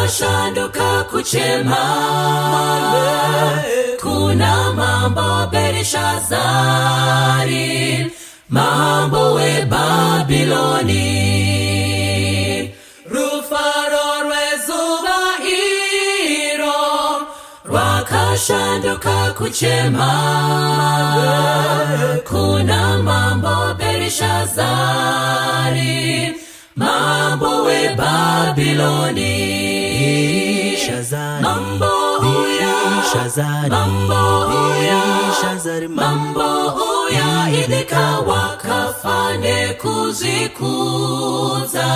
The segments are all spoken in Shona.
Rwakashanduka kuchema kuna mambo Berishazari, mambo weBabiloni. Rufaro rwezuva iro rwakashanduka kuchema kuna mambo Berishazari, mambo weBabiloni. Shazari, Mambo uya, Shazari, mambo uya, Shazari, mambo uya, idika wakafane kuzvikudza.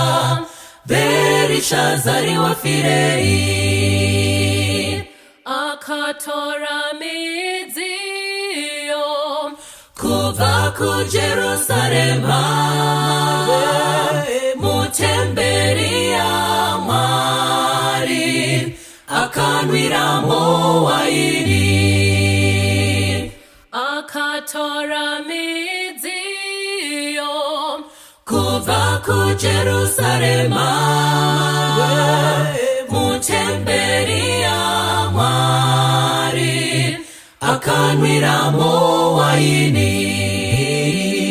Berishazari wafirei? Akatora midziyo kubva kuJerusarema mutemberi yaMwari, akanwiramo waini. Akatora midziyo kubva kuJerusarema mutemberi yaMwari, akanwiramo waini.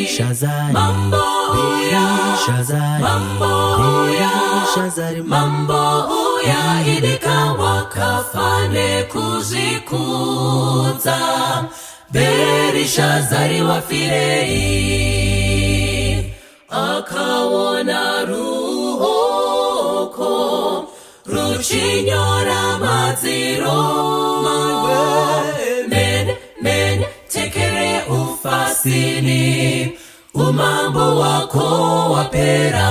Shazari, Mambo uya, Shazari, mambo uya, Shazari, mambo uya, idika wakafane kuzvikudza. Berishazari wafirei? Akaona ruoko ruchinyora madziro, Mene, mene, tekere ufasini, umambo wako wapera.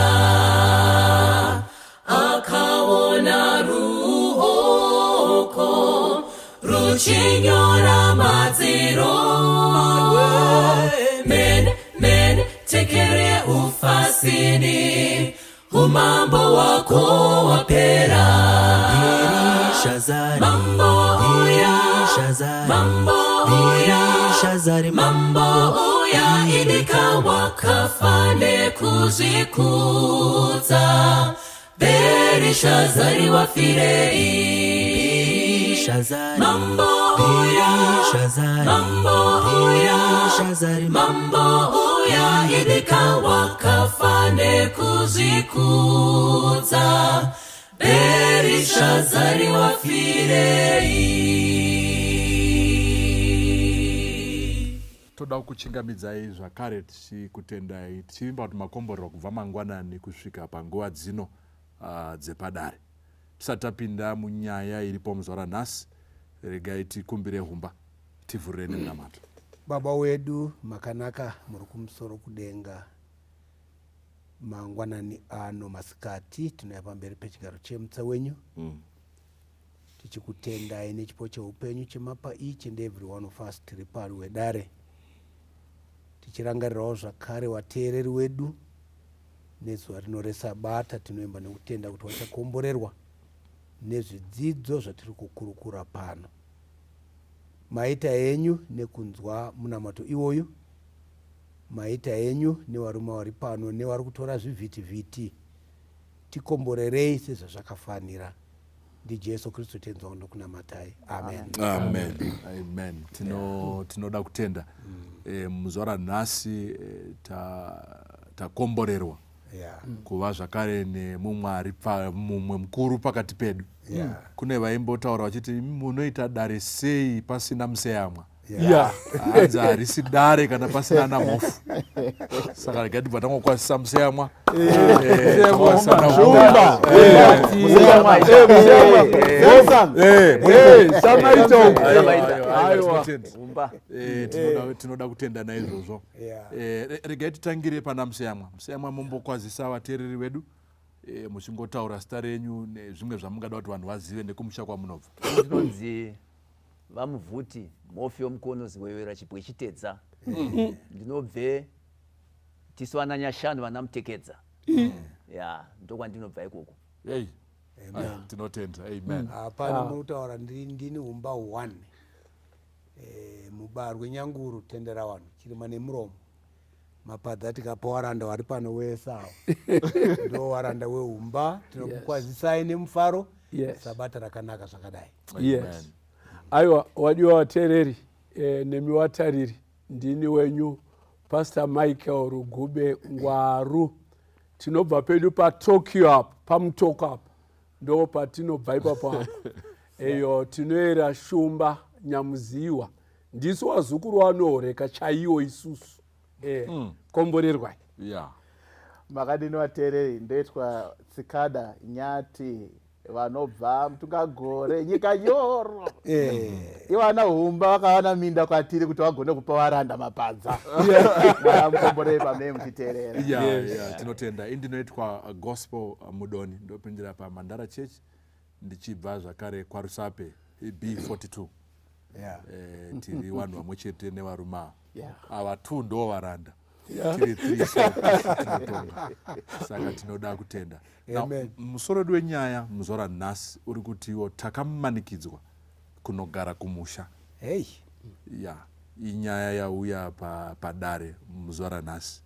Akaona ruoko ruchinyora madziro, Mene, mene, tekere ufasini, umambo wako wapera. Shazari, Mambo uya, Shazari, mambo uya, Shazari, mambo uya, idika wakafane kuzvikudza. Berishazari wafirei? Shazari, Mambo uya, Shazari, mambo uya, Shazari, mambo uya, idika wakafane kuzvikudza. Berishazari wafirei? Toda kukuchingamidzai zvakare tichikutendai, tichivimba kuti makomborerwa kubva mangwanani kusvika panguva dzino dzepadare. Tisati tapinda munyaya iripo muzuva ranhasi, regai tikumbire humba tivhurire nemunamato. Baba wedu makanaka, muri kumusoro kudenga, mangwanani ano, masikati, tinouya pamberi pechigaro chemutsa wenyu tichikutendai nechipo cheupenyu chemapa each and every one of us tiri pari wedare, tichirangarirawo zvakare vateereri wedu nezuva rino reSabata. Tinoimba nekutenda kuti vachakomborerwa nezvidzidzo zvatiri kukurukura pano. Maita enyu nekunzwa munamato iwoyu. Maita enyu nevarume vari pano nevari kutora zvivhitivhiti. Tikomborerei sezvazvakafanira. NdiJesu Kristu Tenzi wangu nokunamatai, amen. Amen, amen. Tinoda kutenda muzuva ranhasi takomborerwa kuva zvakare nemumwe ari mumwe mukuru pakati pedu. Kune vaimbotaura vachiti, "Imi munoita dare sei pasina Museyamwa?" Hanzi harisi dare kana pasina namhofu. Saka regai tibva tangokwazisa Museyamwa. Tokwazisa Shumba. Samaita uku. Aiwa, aiwa, Aiwa. tinotenda. Humba. Tinoda kutenda naizvozvo. Regai titangire pana Museyamwa. Museyamwa, mumbokwazisa vateereri vedu, muchingotaura zita renyu nezvimwe zvamungada kuti vanhu vazive nekumusha kwamunobva. Ndinonzi VaMuvhuti, mhofi yomukono ziwewera chibwe chitedza. Ndinobve tisu vana Nyashanu, vana Mutekedza, ya, ndokwandinobva ikoko. Ei, tinotenda, amen. Hapana, muri kutaura ndini Humba 1, mubarwe Nyanguru, tendera vanhu chirima nemuromo mapadza tikapa waranda wari pano wese awa ndo waranda wehumba. Tinokukwazisai nemufaro. Yes. Sabata rakanaka zvakadai. Yes. Aiwa, wadiwa vateereri nemi vatariri, ndini wenyu Pastor Michael Rugube Ngwaru. Tinobva pedu paTokyo apa, paMutoko apa, ndo patinobva ipapo apa. Eyo tinoera Shumba Nyamuziwa, ndisu wazukuru wanohoreka chaiwo isusu. Komborerwai. Makadini vateereri? Ndoitwa Tsikada Nyati, vanobva Mutungagore, nyika nyoro. Ivana humba vakavana minda kwatiri kuti vagone kupa varanda mapadza. Mwari mukomborere pamene muchiteerera. Yeah, tinotenda. Indinoitwa Gospel Mudoni, ndopindira paMandara Church, ndichibva zvakare kwaRusape B42. Tiri vanhu vamwe chete nevarume ava. Ava two ndo varanda, tiri three, so tinotonga. Saka tinoda kutenda. Now, Amen. musoro wedu wenyaya muzuva ranhasi uri kutiwo takamanikidzwa kunogara kumusha. Hei. Ya, inyaya yauya padare muzuva ranhasi.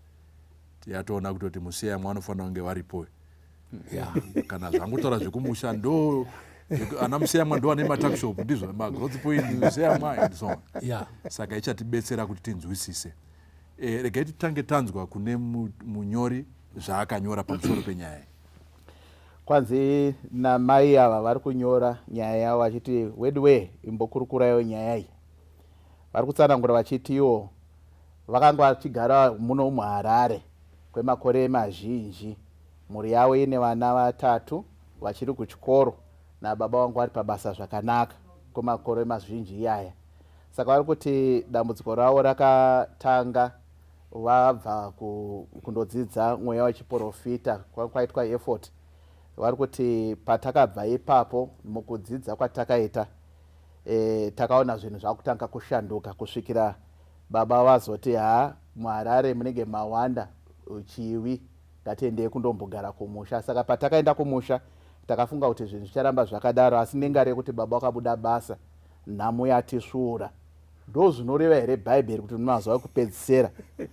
Yatoona kutoti musiyamwa vanofanira kunge varipo. Kana zvangotaura zvekumusha, ndo ana musiyamwa ndo vane matuckshop, ndizvo magrowth point, musiyamwa and so on. Saka ichatibetsera kuti tinzwisise. Regai titange tanzwa kune munyori zvaakanyora pamusoro penyaya iyi. Kwanzi namai ava vari kunyora nyaya yavo vachiti, "Wedwe, imbokurukurayo nyaya iyi." Vari kutsanangura vachitiwo vakanga vachigara muno muHarare kwemakore mazhinji, mhuri yavo ine vana vatatu vachiri kuchikoro, nababa vangu vari pabasa zvakanaka kwemakore mazhinji iyaya. Saka vari kuti dambudziko ravo rakatanga vabva kundodzidza mweya wechiprofita kwaitwa effort. Vari kuti patakabva ipapo, mukudzidza kwatakaita, takaona zvinhu zvakutanga kushanduka, kusvikira baba vazoti, "Ha, muHarare munenge mawanda chivi, ngatiendei kundombogara kumusha." Saka patakaenda kumusha, takafunga kuti zvinhu zvicharamba zvakadaro, asi nengari yekuti baba wakabuda basa, nhamo yatisvuura. Ndo zvinoreva here Bhaibheri kuti mumazuva ekupedzisira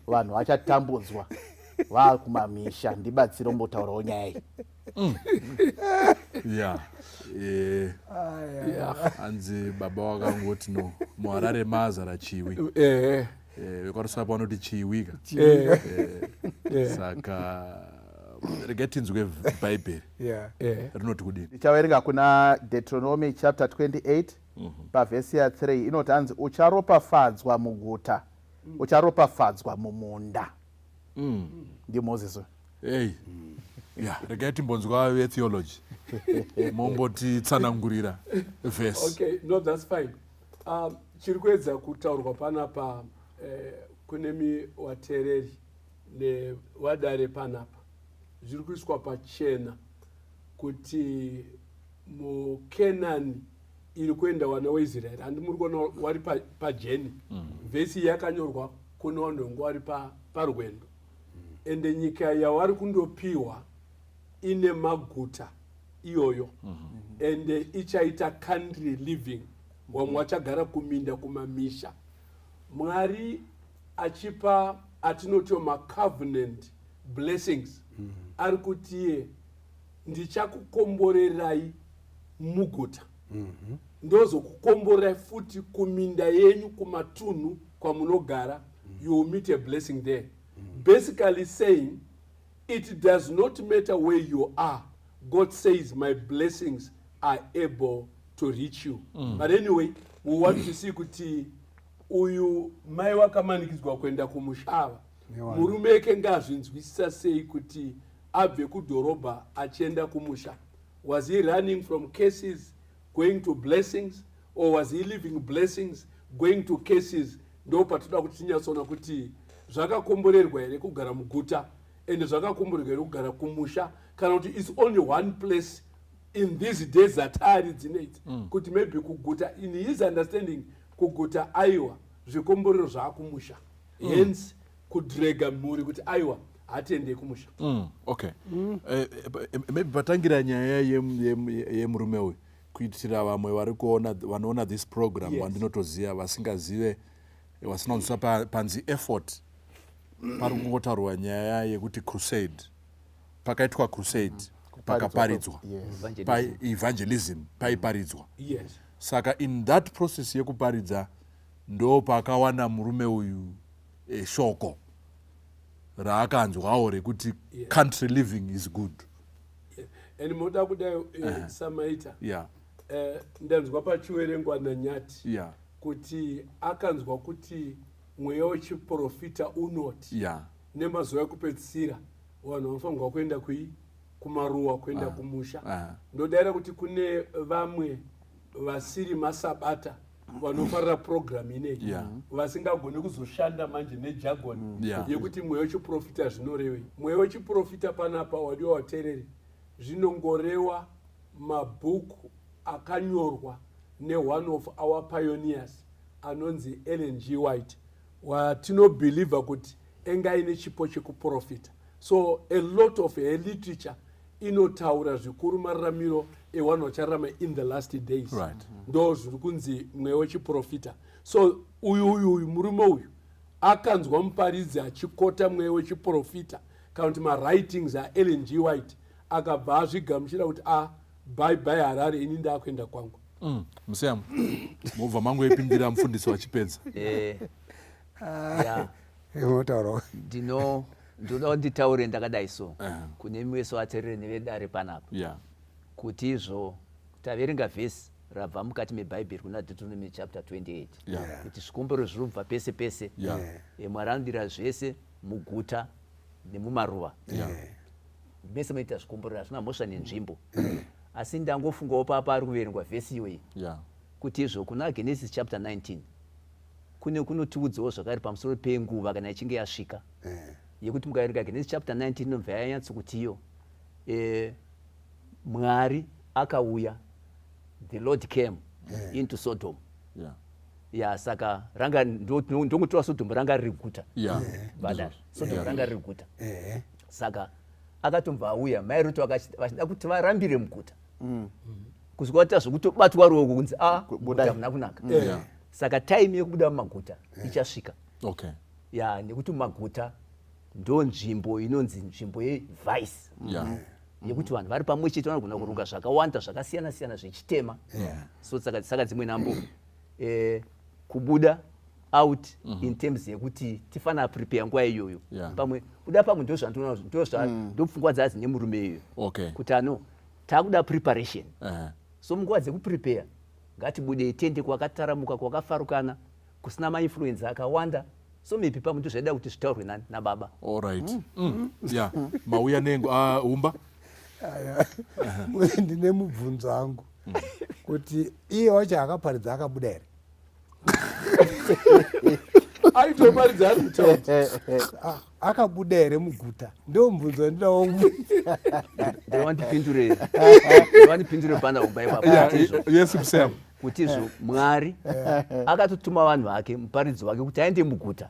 vanhu vachatambudzwa vaakumamisha? Ndibatsire umbotaurawo nyaya iyi. Ya, hanzi baba wakangoti, "No, muHarare mazara chiwi." VekwaRusape vanoti chiwika. Saka regai tinzwe Bhaibheri rinoti kudini. Tichaverenga kuna Deuteronomy chapter 28, pavhesi ya3, inoti hanzi, "Ucharopafadzwa muguta, ucharopafadzwa mumunda." NdiMozisi. Ei ya, regai timbonzwa vetheology mombotitsanangurira vhesi. Okay, no, that's fine. Chiri kuedza kutaurwa panapa, kune vateereri nevadare panapa, zviri kuiswa pachena kuti muKenani iri kuenda vana weIsraeri, handi muri kuona wari pajeni? Vhesi yakanyorwa kune vanhu vange vari parwendo, ende nyika yavari kundopiwa ine maguta iyoyo, ende ichaita country living. Vamwe vachagara kuminda, kumamisha. Mwari achipa atinotiwo macovenant blessings, ari kutiye, "Ndichakukomborerai muguta, ndozokukomborerai futi kuminda yenyu, kumatunhu kwamunogara. You will meet a blessing there." Basically saying it does not matter where you are, God says, "My blessings are able to reach you." But anyway, we want to see kuti uyu mai wakamanikidzwa kuenda kumushava, murume eke ngazvinzwisisa sei kuti abve kudhorobha achienda kumusha. Was he running from cases going to blessings, or was he leaving blessings going to cases? Ndo patoda kuti tinyatsoona kuti zvakakomborerwa here kugara muguta, ende zvakakomborerwa here kugara kumusha, kana kuti it's only one place in these days dzatari dzinedzi, kuti maybe kuguta, in his understanding, kuguta aiwa, zvikomborero zvaakumusha, hence kudrega mhuri kuti aiwa, hatiendei kumusha. Okay. Maybe patangira nyaya yemurume uyu, kuitira vamwe vari kuona, vanoona this program, vandinotoziva, vasingazive, vasina kunzwisisa, panzi effort pari kungotaurwa nyaya yekuti crusade, pakaitwa crusade. Pakaparidzwa. Yes. Evangelism. Paevangelism paiparidzwa. Yes. Saka in that process yekuparidza ndo pakawana murume uyu shoko raakanzwawo rekuti country living is good. And moda kudai samaita, ndanzwa pachiverengwa naNyati kuti akanzwa kuti mweya wechiprofita unoti nemazuva ekupedzisira vanhu vanofanirwa kuenda kui kumaruwa, kuenda kumusha. Ndodaira kuti kune vamwe vasiri masabata vanofarira purogiramu ineyi, vasingagoni kuzoshanda manje nejargon yekuti mweya wechiprofita zvinorevei. Mweya wechiprofita panapa, wadiwa wateereri, zvinongorewa mabhuku akanyorwa neone of our pioneers anonzi Ellen G White, watinobhilivha kuti enga aine chipo chekuprofita. So a lot of her literature inotaura zvikuru mararamiro evanhu vachararama in the last days. Ndo zviri kunzi mweya wechiprofita. So uyu murume uyu akanzwa muparidzi achikota mweya wechiprofita kana kuti mawritings aEllen G White, akabva azvigamuchira kuti a bye bye Harare, ini ndaakuenda kwangu. Museyamwa, mobva mangoipindira mufundisi wachipedza. Ya. Unotaurawo. Ndinoda kuti nditaure ndakadai so kune mweso ateerere nevedare panapa kuti izvo taverenga vhesi rabva mukati mebhaibheri kuna Deuteronomy chapter 28 kuti zvikombero zviri kubva pese pese. Mwari anodira zvese muguta nemumaruva. Mese munoita zvikomborero, hazvina mhosva nenzvimbo. Asi ndangofungawo papa ari kuverengwa vhesi iyoyi kuti izvo kuna Genesis chapter 19 kune kunotiudzawo zvakare pamusoro penguva kana ichinge yasvika, yekuti mukaverenga Genesis chapter 19 inobva yanyatsokuti iyo Mwari akauya, the Lord came into Sodom. Ya, saka ranga ndongotora Sodom ranga riri guta. Badari Sodom ranga riri guta. Saka akatombva auya, mai Ruto vachida kuti varambire muguta kusvika vaita zvokutobatwa ruoko kunzi a Budai. guta muna kunaka. Saka time yekubuda mumaguta ichasvika. Ya, nekuti mumaguta ndo nzvimbo inonzi nzvimbo yevice, yekuti vanhu vari pamwe chete vanogona kuronga zvakawanda zvakasiyana siyana zvechitema. So saka dzimwe nhambo kubuda out in terms yekuti tifana prepare nguva iyoyo. Pamwe kuda, pamwe ndo zvandinoona, ndo pfungwa dzadzi nemurume iyoyo kuti ano takuda preparation. So munguva dzekuprepare ngatibudei tiende kwakataramuka, kwakafarukana, kusina mainfluenza akawanda. So maybe pamwe ndo zvaida kuti zvitaurwe nani nababa. All right. Yeah, mauya nengo umba. Ndine mubvunzo wangu kuti iye wacho akaparidza akabuda here? Aitoparidza ari mutaundi. Ah, akabuda here muguta? Ndo mubvunzo wandinodawo kubvunza. Ndewandipindure pana umba ipapo kuti Yes, Museyamwa. Kuti izvo Mwari akatotuma vanhu vake, muparidzi wake, kuti aende muguta,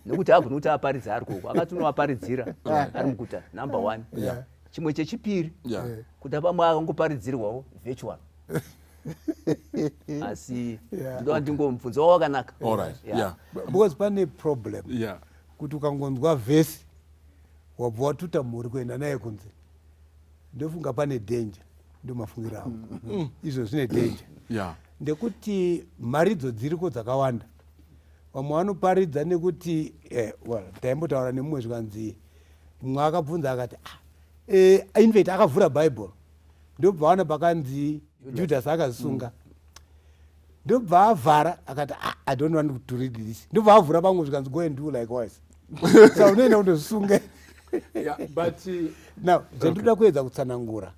nekuti haagoni kuti aparidze ari koko. Akatonovaparidzira ari muguta, number one. Chimwe chechipiri, kuti pamwe akangoparidzirwawo virtual, asi ndinoda ndingomubvunzo wavo wakanaka. All right. Because pane problem kuti ukangonzwa vhesi wabva watuta mhuri kuenda naye kunze, ndofunga pane danger. Ndo mafungiro angu, izvo zvine danger, ndekuti mharidzo dziriko dzakawanda. Vamwe vanoparidza nekuti well, taimbotaura nemumwe, zvikanzi mumwe akabvunza akati, ah, infact akavhura Bible, ndobva wana pakanzi Judas akazvisunga, ndobva avhara akati, ah, I don't want to read this. Ndobva avhura pamwe, zvikanzi, go and do likewise. So unoenda kundozvisunga. Yeah, but Now zvandoda kuedza kutsanangura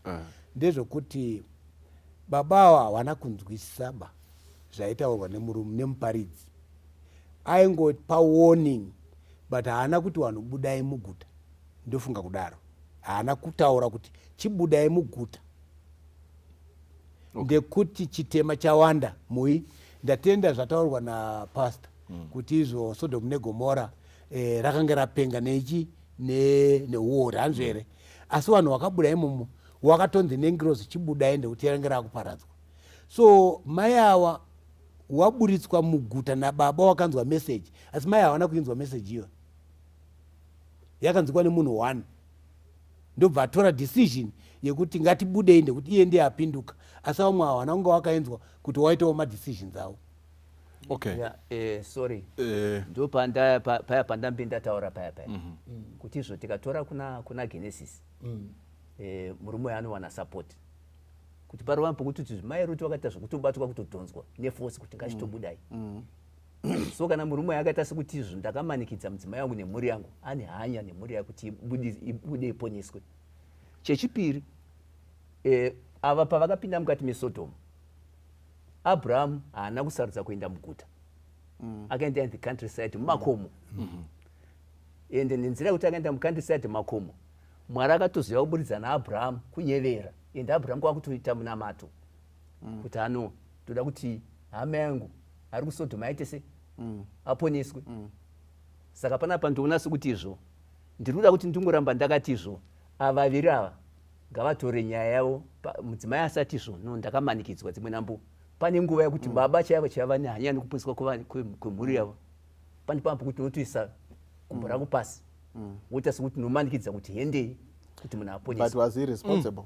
ndezvokuti baba ava havana kunzwisisa ba zvaitaurwa nemurume nemuparidzi. Aingopa warning, but haana kuti vanhu budai muguta. Ndofunga kudaro, haana kutaura kuti chibudai muguta ndekuti chitema chawanda mui. Ndatenda zvataurwa napastor kuti izvo Sodom neGomora rakanga rapenga nechi neuori, hanzvo here? Asi vanhu vakabuda imomo wakatonzi nengirozi chibudai ndekuti range rakuparadzwa. So mai ava waburitswa muguta nababa wakanzwa meseji, asi mai havana kuinzwa meseji iyo, yakanzwikwa nemunhu one. Ndobva atora decision yekuti ngatibudei, nekuti iye ndiye apinduka, asi vamwe havana kunge vakaenzwa kuti waitawo madecisions avo. Okay. Yeah, sorry. Eh. Ndo paya pandambi ndataura paya paya kuti izvo tikatora kuna Genesis, murume uyu anowana support kuti parova pokuti kuti mai Ruti vakaita zvokutobatwa, kutodhonzwa neforce kuti ngachitobudai. So kana murume uyu akaita sekuti izvo ndakamanikidza mudzimai wangu nemhuri yangu, ane hanya nemhuri yake kuti ibude iponeswe. Chechipiri, ava pavakapinda mukati meSodhomu, Abrahamu haana kusarudza kuenda muguta. Akaenda in the countryside, mumakomo. Ende nenzira yekuti akaenda mucountryside, makomo, Mwari akatoziva kuburidza naAbrahamu kunyevera. Ende Abrahamu kwakutoita munamato kuti ano toda kuti hama yangu ari kuSodhoma aite se aponeswe. Saka panapa ndoona sekuti izvo ndiri kuda kuti ndingoramba ndakati izvo ava vaviri ava ngavatore nyaya yavo. Mudzimai asati izvo, no, ndakamanikidzwa. Dzimwe nambo pane nguva yekuti baba chaivo chaiva nehanya nekuponeswa kwemhuri yavo. Pane pamwe pokuti unotoisa gumbo rako pasi, woita sekuti unomanikidza kuti hendei kuti munhu But aponeswe. was he responsible?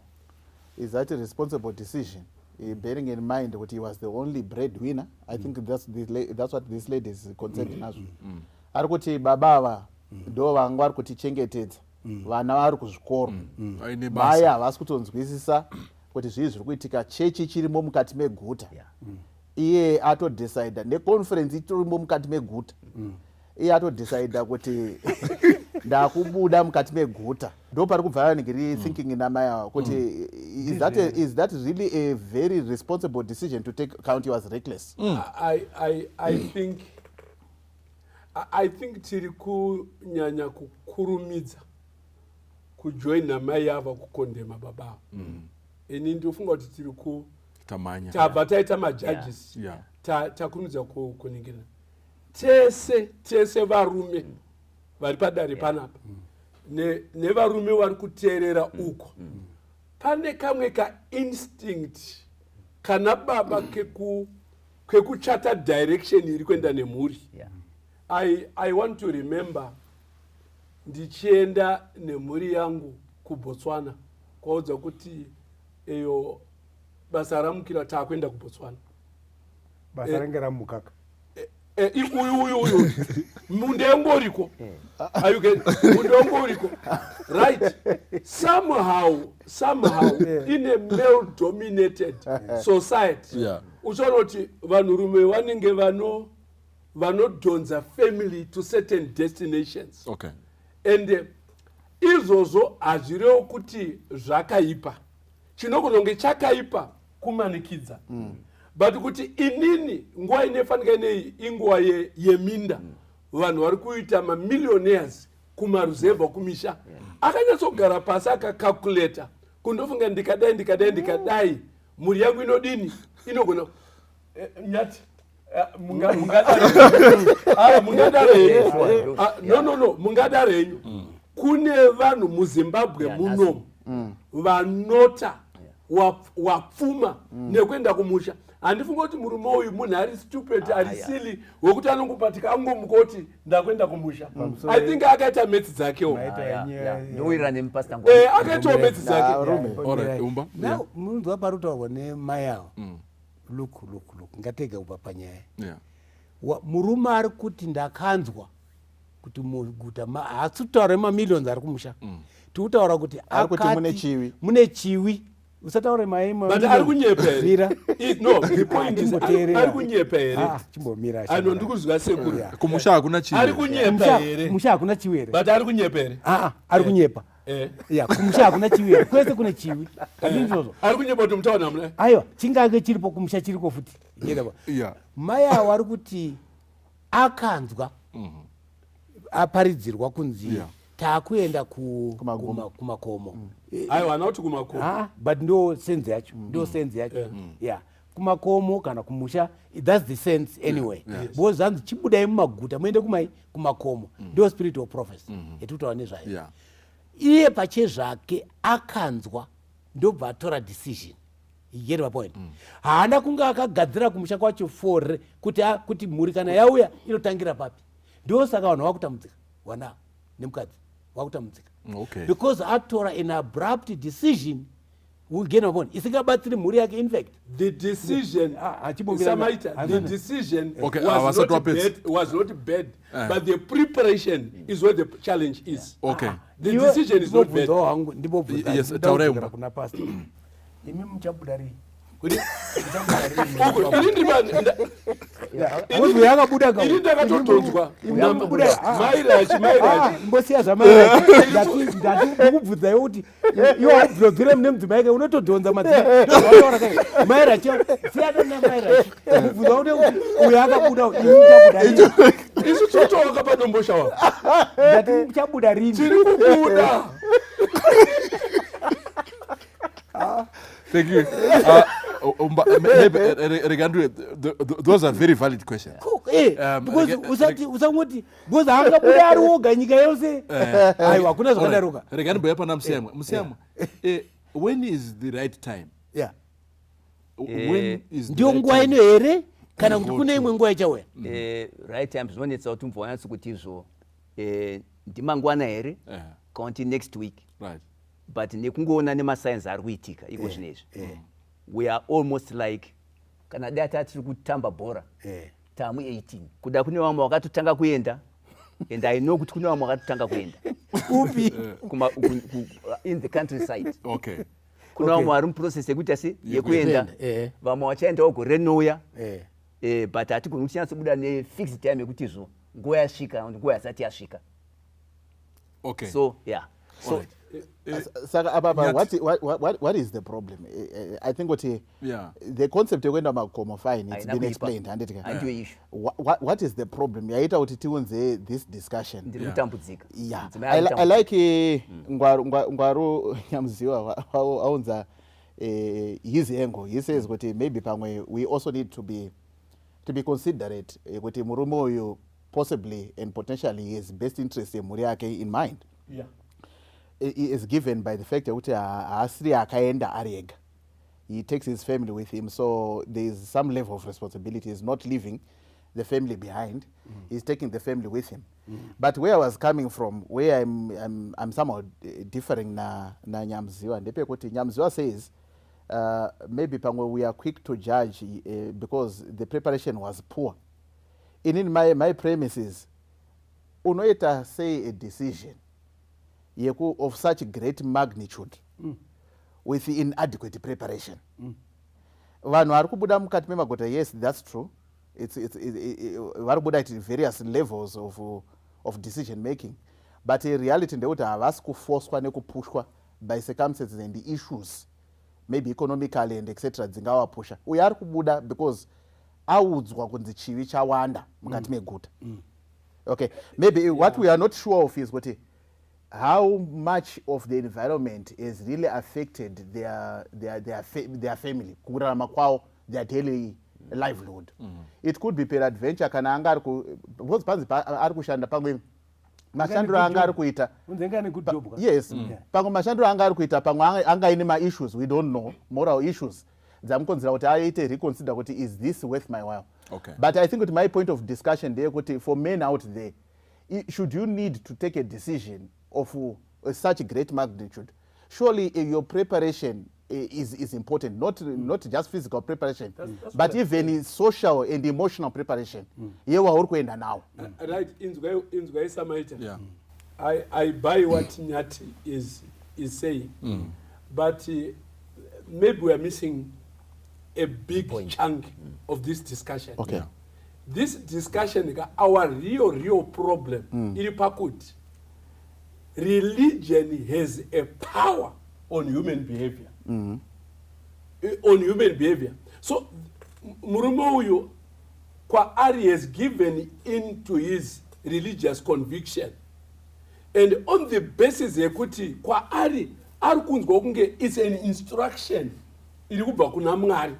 Is that a responsible decision, bearing in mind kuti he was the only breadwinner? I think that's what this lady is concerned nazvo. Ari kuti baba ava ndo vanga vari kutichengetedza, vana vari kuzvikoro, Aine mai basa. Havasi kutonzwisisa kuti zvii zviri kuitika, chechi chirimo mukati meguta. Iye atodecida neconference itorimo mukati meguta, iye atodecida kuti ndakubuda mukati meguta. Ndo pari kubva vanenge thinking namai ava kuti is that really a very responsible decision to take? Count he was reckless. I think tiri kunyanya kukurumidza kujoina mai ava kukondema baba ava. Ini ndinofunga kuti tiri ku Tamanya. Tabva taita majudges. Takurumidza kuningira. Tese varume vari padare panapa nevarume vari kuteerera uko, pane kamwe kainstinct kana baba kekuchata direction iri kuenda nemhuri. I want to remember ndichienda nemhuri yangu kuBotswana, kwaudza kuti iyo basa ramukira, taakuenda kuBotswana. Basa ringe ramukaka. Uyu munda ungoriko. Are you getting? Munda ungoriko, right? Somehow in a male dominated society, uchaona kuti vanhurume vanenge vanodhonza family to certain destinations. And izvozvo hazvirevo kuti zvakaipa. Chinogona kunge chakaipa kumanikidza, but kuti inini nguva inofanika inei inguva yeminda. Vanhu vari kuita mamillionaires kumaruzevha, kumisha. Akanyatsogara pasi akacalculata kundofunga, ndikadai, ndikadai, ndikadai, mhuri yangu inodini, inogona nyati mungadaro henyu. Ah, no, mungadaro henyu. Kune vanhu muZimbabwe munomu vanota wapfuma nekuenda kumusha. Handifungi kuti murume uyu munhu ari stupid, ari silly wekuti anongopatika angomuka kuti ndakuenda kumusha. I think akaita maths dzakewo. Ndowirira nemupasta. Akaitawo maths dzake. Rume. Alright, Umba. Now munzwa pari kutaurwa nemai ava. Look, look, look, ngatega kubva panyaya. Murume ari kuti ndakanzwa kuti muguta haasi kutaura nemamillions ari kumusha. Tiri kutaura kuti Ari kuti mune akati chiwi. Mune chiwi, usataure mai. But ari kunyepa here? Mira. No, the point is, Chimboteerera. ari kunyepa here? Ah, chimbomira. Ano ndikuzwa sekuru. Kumusha hakuna chivi. Ari kunyepa here? Musha hakuna chiwi here? But ari kunyepa here? Ah, ari kunyepa. Ya, kumusha hakuna chiwi here? Kwese kune chiwi, handizvozvo? Ari kunyepa kuti mutaona muna Aiwa, chingange chiripo kumusha, chiriko futi. Yereva. Mai avo ari kuti akanzwa aparidzirwa kunzi taakuenda Kumagumo. kumakomo. Aiwa, hana kuti kumakomo. Ah, but ndo sense yacho, ndo sense yacho ya kumakomo kana kumusha. That's the sense anyway, because zvanzi chibudai mumaguta muende kumai kumakomo. Ndo spirit of prophecy yetiri nezvayo. Iye pachezvake akanzwa, ndobva atora decision. You get my point? Haana kunge akagadzira kumusha kwacho for kuti mhuri kana yauya inotangira papi. Ndosaka vanhu vakutambudzika, vana nemukadzi vakutambudzika. Okay. Because atora an abrupt decision, ugenabona isingabatsiri mhuri yake, in fact. The decision, Ah, achimbomira- Samaita, the Hazana. decision Okay, was, havasati not wapedza. bad, was not bad, but the preparation is where the challenge is. Okay. The Iwe- decision is not bad. ndibobvunzawo hangu, ndibobvunza. Yes, Ndida taurai kudzokera umba. kuna pastor. Imi muchabuda rii? Uku, ini Because yakabuda ka- ini ndakatotonzwa. Imi muchabuda- ah. Mairachi, mairachi. Ah, imbosiya zvamairachi. Ndati ndikubvunzai kuti iwe haubvunzire mune mudzimai ke unotodhonza madzimai. Wataura kai mairachi, siyana namairachi. Kubvunza kuti uyu akabuda, imi muchabuda rini? Isu totowaka padomboshawa. Ndati muchabuda rini? Tiri kubuda. Thank you. Maybe, Regandu, those are very valid questions. Because usati usangoti because haangabuda ari woga nyika yose. Aiwa, hakuna zvakadaroka. Regani mboya pana Museyamwa. Museyamwa, when is the right time? Yeah. When is the Ndiyo right nguva time? ino here kana kuti kune imwe nguva ichauya? Right time zvinonetsa kuti mubva wanyatso kuti izvo ndimangwana here kana kuti next week. But nekungoona nemasigns ari kuitika iko zvinezvi, we are almost like kana dai tiri kutamba bhora, tamu 18 kuda kune vamwe vakatotanga kuenda, and I know kuti kune vamwe vakatotanga kuenda. Upi? In the countryside. Kuna vamwe vari muprocess yekuita se yekuenda, vamwe vachaendawo gore rinouya. But hatigoni kuti tinyatsobuda nefixed time yekuti izvo nguva yasvika kana kuti nguva yasati yasvika. So yeah, so Alright. Saka apa Nyati. What is the problem? I think kuti the concept yekuenda makomo, fine, it's Haina been kuipa. explained, handiti ka? Handiyo issue. What is the problem yaita kuti tiunze this discussion? Ndiri kutambudzika. Mudzimai ari I kutambudzika. like Ngwaru Nyamziwa aunza his angle. He says kuti maybe pamwe we also need to be considerate kuti murume uyu possibly and potentially his best interest yemhuri yake in mind is given by the fact yekuti haasiri akaenda ari ega. He takes his family with him, so there is some level of responsibility. He's not leaving the family behind. He's taking the family with him. But where I was coming from, where I'm somehow differing na Nyamziwa, ndepekuti Nyamziwa says maybe pamwe we are quick to judge because the preparation was poor. In my premises, unoita say a decision yeku of such great magnitude with inadequate preparation. Vanhu vari kubuda mukati memaguta, yes, that's true. Vari kubuda at various levels of decision making, but in reality ndekuti havasi kufoswa nekupushwa by circumstances and issues, maybe economically and etc, dzingavapusha. Uyo ari kubuda because audzwa kunzi chivi chawanda mukati meguta. Okay, maybe what we are not sure of is kuti how much of the environment has really affected their family, kurarama kwavo, their daily livelihood. It could be peradventure kana anga ari because panzi ari kushanda, pamwe mashandiro anga ari kuita Unzenga ane good job ka? Yes, pamwe mashandiro anga ari kuita, pamwe anga aine maissues, we don't know, moral issues dzamukonzera kuti aite reconsider kuti is this worth my while? But I think kuti my point of discussion ndeyekuti for men out there, should you need to take a decision of such great magnitude, surely your preparation is important, not just physical preparation, That's but what I even social and emotional preparation yewauri kuenda nawo. Right, inzwai Samaita. I buy what Nyati is saying, but maybe we are missing a big Point. chunk of this discussion. This discussion, our real problem iri pakuti religion has a power on human behavior. On human behavior. So murume uyu kwaari has given into his religious conviction, and on the basis yekuti kwaari ari kunzwa kunge it's an instruction iri kubva kuna Mwari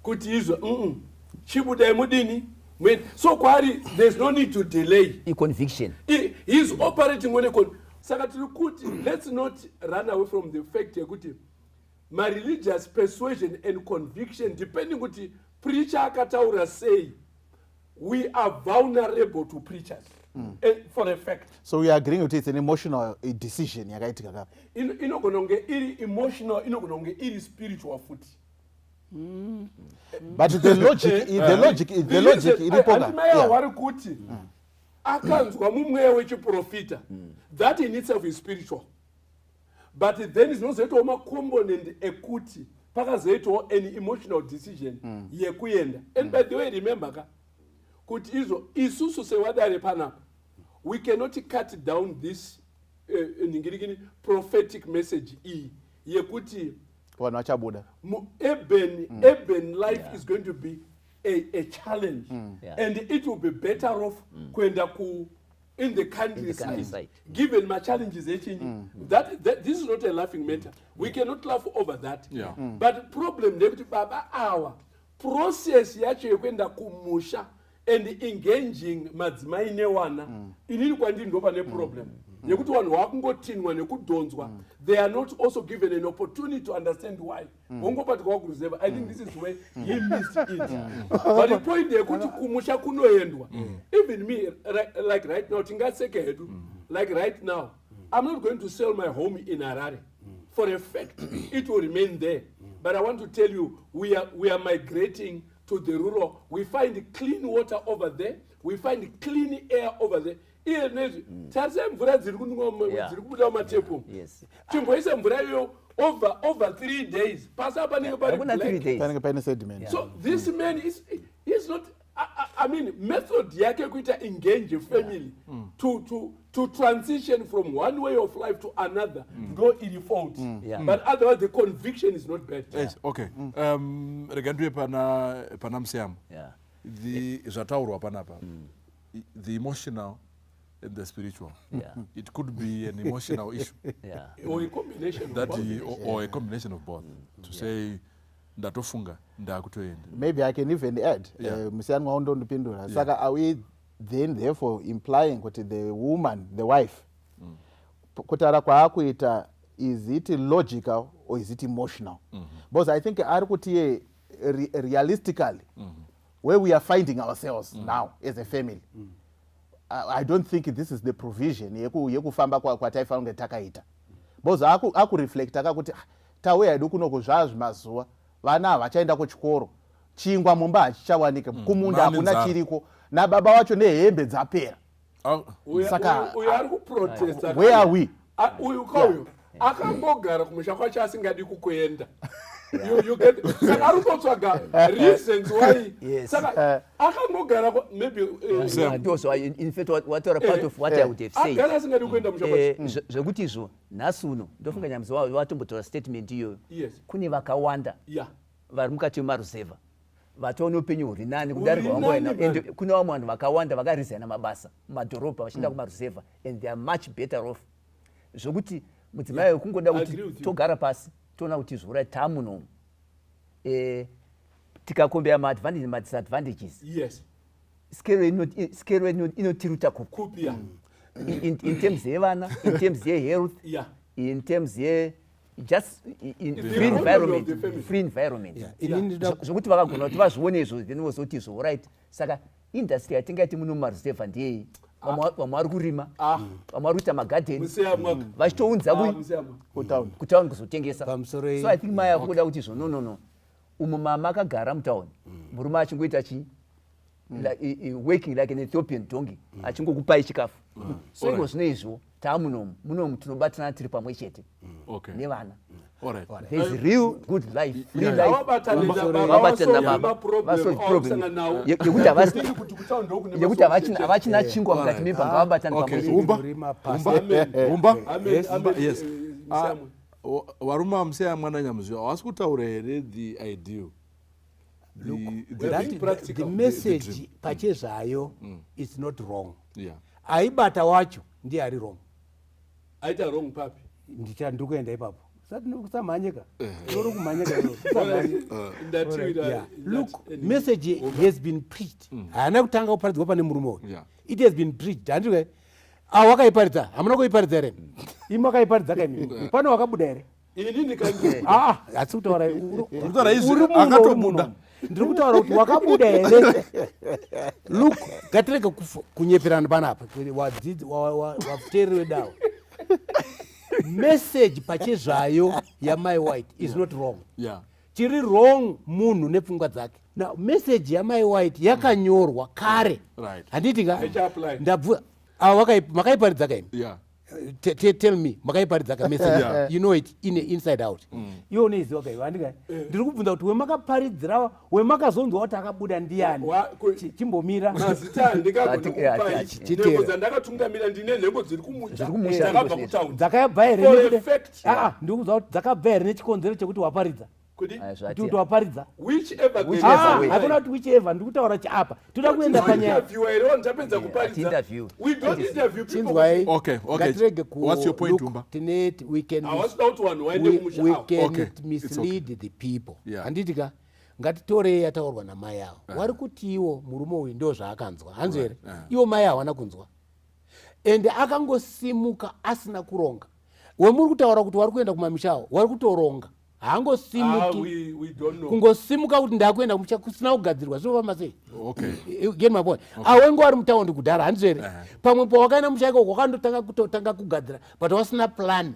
kuti izvo chibudai mudini. So kwaari there's no need to delay. I-conviction. He is operating on a saka tiri kuti let's not run away from the fact yekuti mareligious persuasion and conviction, depending kuti preacher akataura sei, we are vulnerable to preachers. For a fact. So we are agreeing kuti it's an emotional decision yakaitika kapa. Inogona kunge iri emotional, inogona kunge iri spiritual futi. But the logic, the logic, the logic iripo ka. Mai vari kuti akanzwa mumweya wechiprofita, that in itself is spiritual, but then zvinozoitawo macomponent ekuti pakazoitawo an emotional decision yekuenda. And by the way, remember ka kuti izvo isusu sevadare panapa, we cannot cut down this ningirikini prophetic message iyi yekuti vanhu vachabuda. Urban life is going to be a challenge and it will be better off kuenda ku in the countryside, countryside. Given machallenges echinyi. That this is not a laughing matter. We cannot laugh over that. But problem ndeyekuti baba awa process yacho yekuenda kumusha and engaging madzimai newana, inini kwandiri ndo pane problem yekuti vanhu vakungotinwa nekudhonzwa. They are not also given an opportunity to understand why vongopatikwa kuruzeva. I think this is where he missed it. But the point yekuti kumusha kunoendwa, even me, like right now, tingaseke hedu, like right now I'm not going to sell my home in Harare. For a fact, it will remain there. But I want to tell you, we are migrating to the rural. We find clean water over there, we find clean air over there. Iye nezvi tarisai mvura dziri kunwa, dziri kubuda mumatepu umu. Chimboise mvura iyoyo over 3 days, pasi panenge pari Hakuna 3 black. days. Panenge paine sediment. So this man is, he's not, I mean, method yake kuita engage family to transition from one way of life to another ndo iri fault. But otherwise the conviction is not bad. Yes, okay. Rega ndiwe pana Museyamwa. The zvataurwa panapa, the emotional and the spiritual, it could be an emotional issue or a combination of that both. Or a combination of both, to say ndatofunga, ndakutoenda. Maybe I can even add, Museyamwa undondipindura. Saka are we then therefore implying kuti the woman, the wife, kutaura kwaakuita, is it logical or is it emotional? Because I think ari kuti ye realistically, where we are finding ourselves now as a family, I don't think this is the provision yekufamba kwataifanira kunge takaita, because akureflecta kakuti, "Ah, tauya hedu kunoku zvazvimazuva, vana havachaenda kuchikoro, chingwa mumba hachichawanika, kumunda Mane hakuna nzara. chiriko, nababa wacho nehembe dzapera." Uyu uyu ari kuprotesta. Where are we? Uyu kauyu akambogara kumusha kwacho asingadi kukuenda. You saka ari kutotsvaga reasons why. Saka akambogara maybe Ndozvo, in fact wataura part of what I would have said. Agara asingadi kuenda musha kwacho. Zvekuti izvo nhasi uno ndofunga Nyamzi watombotaura statement iyoyo. Kune vakawanda vari mukati memaruzevha vatoona upenyu huri nani kudarika Huri vangoenda. nani, man. And kune vamwe vanhu vakawanda vakaresigna mabasa mumadhorobha vachienda kumaruzevha and they are much better off, zvokuti mudzimai wekungoda I kuti agree with you. togara pasi toona kuti zvora tamunomu, tikacompare maadvantage nemadisadvantages, scale inotiruta kupi? Kupi, yeah. In terms yevana, in terms yehealth, in terms ye just in The free economy of environment, the family. free environment. Inini Zvokuti vakagona kuti vazvione izvo, then vozoti izvo right, saka industry yatingaiti muno mumaruzevha ndeyei? Vamwe vari kurima, vamwe vari kuita magadheni, Museyamwa. vachitounza Museyamwa. Kutauni. Kutauni kuzotengesa. Pamusoro So I think mai akuda kuti izvo, no, umu mama akagara mutauni, murume achingoita chii, working like an Ethiopian donkey, achingokupai chikafu. So iko zvino izvo taamunomu, munomu tinobatana tiri pamwe chete nevana. There's real good life, free life. Vabatane nababa, Vabatane vasolve nababa, maproblem vasolve problem. avakusangana nawo. Yekuti Kuti kutauni ndokune yekuti masolve chete. havachina chingwa mukati memba, ngavabatane pamwe chete. Umba. Kurima pasi. Umba. Umba. Amen, amen, Yes. Museyamwa. Varume vaMuseyamwa naNyamuziva havasi kutaura here the ideal? We're being practical. The message The dream. pachezvayo is not wrong. Aibata wacho ndiye ari wrong. Aita wrong papi? Ndiri kuenda ipapo. Usati kusamhanyika, uri kumhanyika iwe, usamhanye. Ndatiwira. Yeah. Look, message has been preached. Haana kutanga kuparidzwa pane murume uyu. It has been preached, handiti? A wakaiparidza, hamuna kuiparidza here? Imi wakaiparidza kaimi, pane wakabuda here? Ini ndikanzi Aa, hatisi kutaura. Kutaura izvi, Uri muno, uri akatobuda. muno. Ndiri kutaura kuti wakabuda here? Look, ngatirege kunyeperana panapa. Wadzidzi, vateereri vedawo, message pachezvayo yamai White is not wrong. Chiri wrong munhu nepfungwa dzake. Now, message yamai White yakanyorwa kare. Handiti ka? Haicha-apply. Ndabvu ava makaiparidza kaini? Yeah. Tell me, makaiparidza ka message? Yeah. You know it in inside out. Iwe unoiziva kaiwa, handika? Ndiri kubvunza kuti wemakaparidzira, wemakazonzwa kuti akabuda ndiani? Chimbomira. Mazita handingagoni kupai. Chitera. Nhengo dzandakatungamira, ndine nhengo dziri kumusha Dziri kumusha, dzakabva izvo. kutaundi. Dzakabva here For a nekuda- fact. Ah, ndiri kuziva kuti dzakabva here nechikonzero chekuti waparidza? Kuti Aya, Kuti zvati kuti waparidza. Whichever the Whichever Ah, way. hakuna kuti whichever. Ndiri kutaura chiapa, toda kuenda panyaya. Interview here, vanhu tapedza kuparidza. Interview. We don't interview people. Chinzwai. Okay. Ngatirege What's your point, look, Umba? tine we can Havasida kuti vanhu vaende kumusha we avo. can Okay, it's mislead the people. Yeah. Handiti ka? Ngatitorei yataurwa namai avo. Wari kuti iwo murume uyu ndo zvaakanzwa, hanzi here? Iwo mai hawana kunzwa, ende akangosimuka asina kuronga. Wemuri kutaura kuti wari kuenda kumamisha avo, wari kutoronga, Ah, haangosimuki. we don't know. Kungosimuka kuti ndakuenda kumusha kusina kugadzirwa, zvinofamba sei? Okay. You get my point? Awenge wari mutaundi kudhara, handizvo here? Pamwe pawakaenda musha ikoko, wakandotanga kutotanga kugadzira, but wasina plan.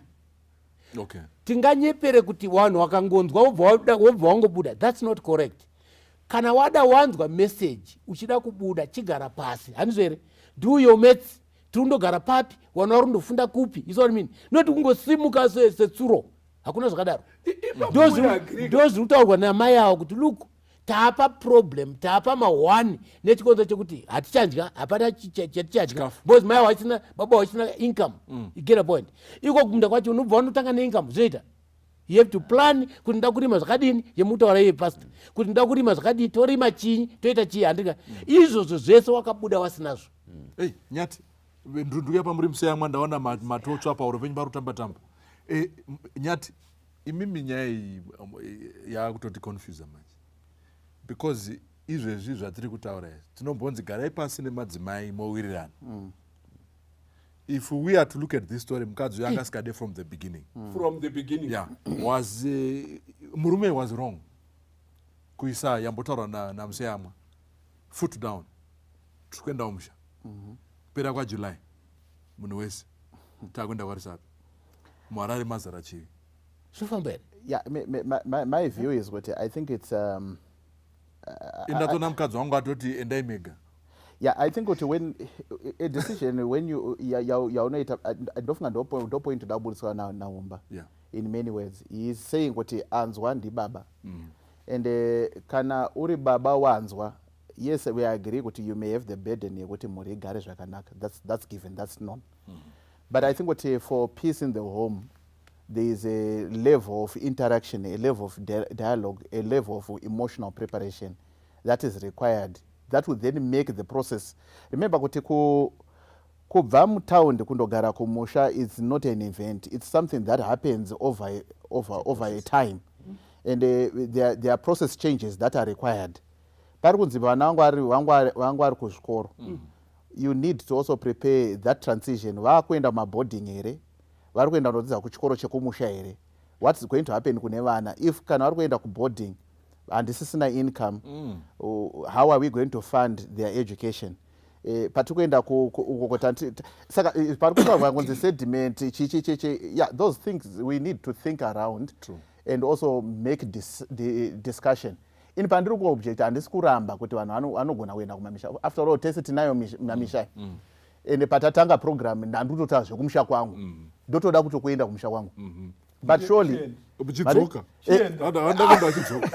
Tinganyepere kuti vanhu vakangonzwa wobva wangobuda, that's not correct. Kana wada wanzwa message uchida kubuda, chigara pasi, handizvo here? Do your maths. Tiri kundogara papi? Vana vari kundofunda kupi? You see what I mean? Not kungosimuka setsuro, hakuna zvakadaro. Ipapo Ndo we agree. ndo zviri kutaurwa namai avo kuti look, taapa problem, taapa ma1 nechikonzero chekuti hatichadya, hapana chatichadya Chikafu. because mai wachina, baba wachina income. You get a point? Iko kumunda kwacho unobva wanotanga neincome, zvinoita. You have to plan kuti nda kurima zvakadini, yemutaura iye pastor, kuti nda kurima zvakadini, torima chinyi, toita chii, handika? Izvozvo zvese wakabuda wasinazvo. Ei, Nyati, ndunduya pamuri museyamwa, ndaona matotsva pauro penyu pari kutamba tamba. Nyati, imimi nyaya iyi yaakutoti confusa manje, because izvezvi zvatiri kutaura izvi, tinombonzi garai pasi nemadzimai mowirirana. If we are to look at this story, mukadzi uyu angasikade from the beginning. From the beginning. Yeah, was murume was wrong kuisa yambotaurwa namuseyamwa, foot down, tiri kuenda kumusha kupera kwaJuly, munhu wese taakuenda kwaRusape, muHarare mazara chivi. Zvofamba here? Yeah, my view is kuti I think it's Indatona mukadzi wangu atoti endai mega. Yeah, I think kuti when a decision, when you yaunoita, ndofunga ndo point ndabudiswa naUmba. In many words, he is saying kuti anzwa ndibaba, and kana uri baba wanzwa, yes, we agree kuti you may have the burden yekuti mhuri igare zvakanaka. That's given, that's known. But I think kuti for peace in the home, there is a level of interaction, a level of dialogue, a level of emotional preparation that is required that will then make the process. Remember kuti kubva mutaundi kundogara kumusha is not an event. It's something that happens over a time, and there are process changes that are required. Pari kunzi vana vangu vari kuzvikoro. You need to also prepare that transition. Vaakuenda mumaboarding here? Vari kuenda kundodzidza kuchikoro chekumusha here? What is going to happen kune vana if kana vari kuenda kuboarding, handisisina income? How are we going to fund their education? Patiri kuenda uko kuti saka pari kutaurwa kunzi sediment chichi chichi. Yeah, those things we need to think around. True. And also make discussion. Ini pandiri kuobject, handisi kuramba kuti vanhu vanogona kuenda kumamisha. After all, tese tinayo mamisha. Ende patatanga program, ndandikutotaura zvekumusha kwangu. Ndotoda kutokuenda kumusha kwangu. But surely Uchidzoka. Handakuenda achidzoka.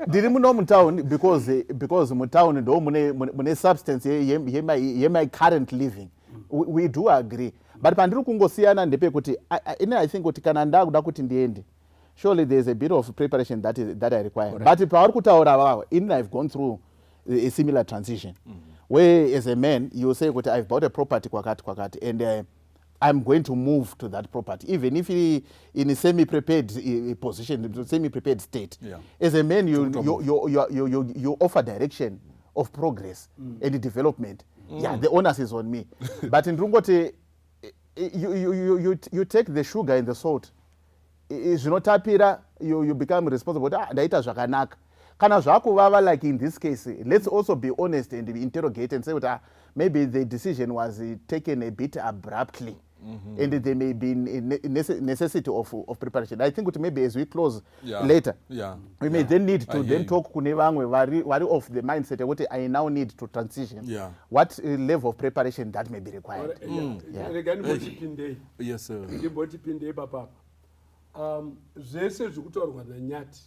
Ndiri muno mutown because mutown ndo mune substance yemy current living. We do agree, but pandiri kungosiyana ndepekuti ine I think kuti kana ndakuda kuti ndiende, surely there is a bit of preparation that I require. But pavari kutaura vava, ini I've gone through a similar transition where as a man you say kuti I've bought a property kwakati kwakati, and I'm going to move to that property, even if in a semi-prepared position, semi-prepared state. As a man, To you, move. you offer direction of progress and development. Yeah, the onus is on me. But ndingoti, you take the sugar and the salt. Zvinotapira, you become responsible kuti ah, ndaita zvakanaka. Kana zvakuvava, like in this case, let's also be honest and interrogate and say kuti, ah, maybe the decision was taken a bit abruptly and there may be necessity of preparation. I think kuti maybe as we close later, we may then need I to hear then you. talk kune vamwe vari of the mindset yekuti I now need to transition, what level of preparation that may be required. Rega ndimbotipindei. Yes, sir. Ndimbotipindei papapa. Zvese zviri kutaurwa naNyati,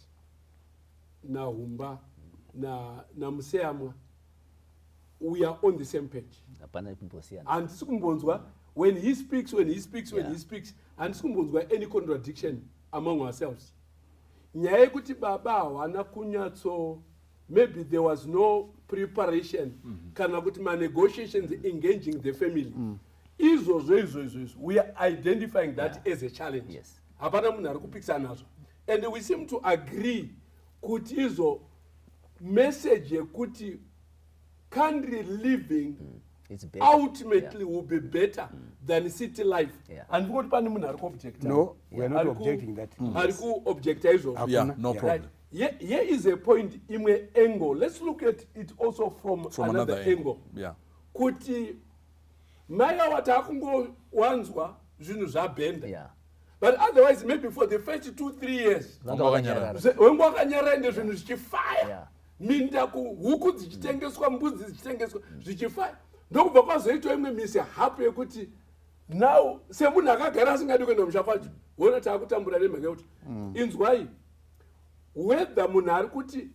naHumba, naMuseyamwa, we are on the same page. Hapana kumbosiyana. Handisi kumbonzwa when he speaks, when he speaks, when he speaks, handisi kumbonzwa any contradiction among ourselves. Nyaya yekuti baba hawana kunyatso, maybe there was no preparation kana kuti manegotiations engaging the family, izvozvo izvo izvo we are identifying that as a challenge. Hapana munhu ari kupikisana nazvo, and we seem to agree kuti izvo message yekuti country living It's better. Ultimately will be better than city life. Handifuni kuti pane munhu ari kuobjecta. No, we are not objecting that. Ari kuobjecta izvozvo. Yeah, no problem. Right. Here is a point, imwe angle. Let's look at it also from another another angle. angle. Kuti mai ava taakungowanzwa zvinhu zvabhenda, but otherwise maybe for the first 2, 3 years Vanga vakanyarara. Wengu wakanyarara, ende zvinhu zvichifaya, minda, kuhuku dzichitengeswa, mbudzi dzichitengeswa, zvichifaya. Ndokubva kwazoitwa imwe mishap yekuti now semunhu akagara asingadi kuenda musha kwacho, wona taakutambura nemhaka yekuti, inzwai, whether munhu ari kuti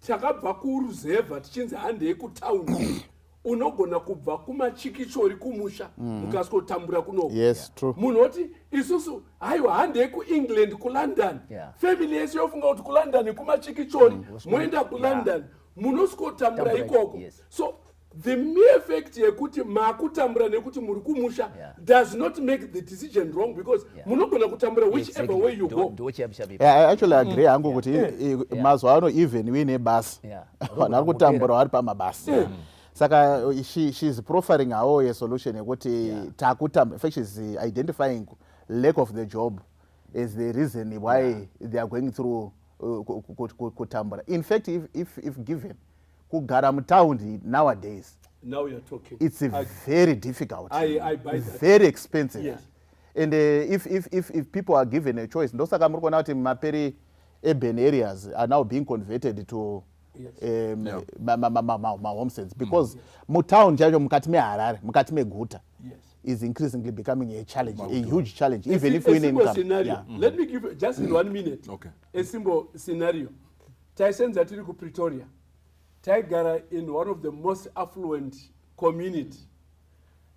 takabva kuruzevha tichinzi handei kutaundi, unogona kubva kumachikichori kumusha mukasvikotambura kunoko. Yes, true. Munhu oti isusu haiwa, handei kuEngland, kuLondon. Family yese yofunga kuti kuLondon kumachikichori, moenda kuLondon, munosvikotambura Tambura, ikoko. So the mere fact yekuti makutambura nekuti muri kumusha does not make the decision wrong, because munogona kutambura whichever way you go. Ndo chapishapi. Yeah, I actually agree hangu kuti mazuva ano even uine basa, vanhu vari kutambura vari pamabasa. Saka she's proffering hawo a solution yekuti takutambura. In fact, she's identifying lack of the job as the reason why they are going through kutambura. In fact, if given kugara mutaundi nowadays, Now you're talking. it's very difficult, I buy that. very expensive. And if people are given a choice, ndosaka muri kuona kuti maperi urban areas are now being converted to mahomesteads, because mutown chacho, mukati meHarare, mukati meguta, is increasingly becoming a challenge, a huge challenge, even if A we in simple income. scenario. Let me give you just in one minute a simple scenario. Taisenza tiri kuPretoria, taigara in one of the most affluent community.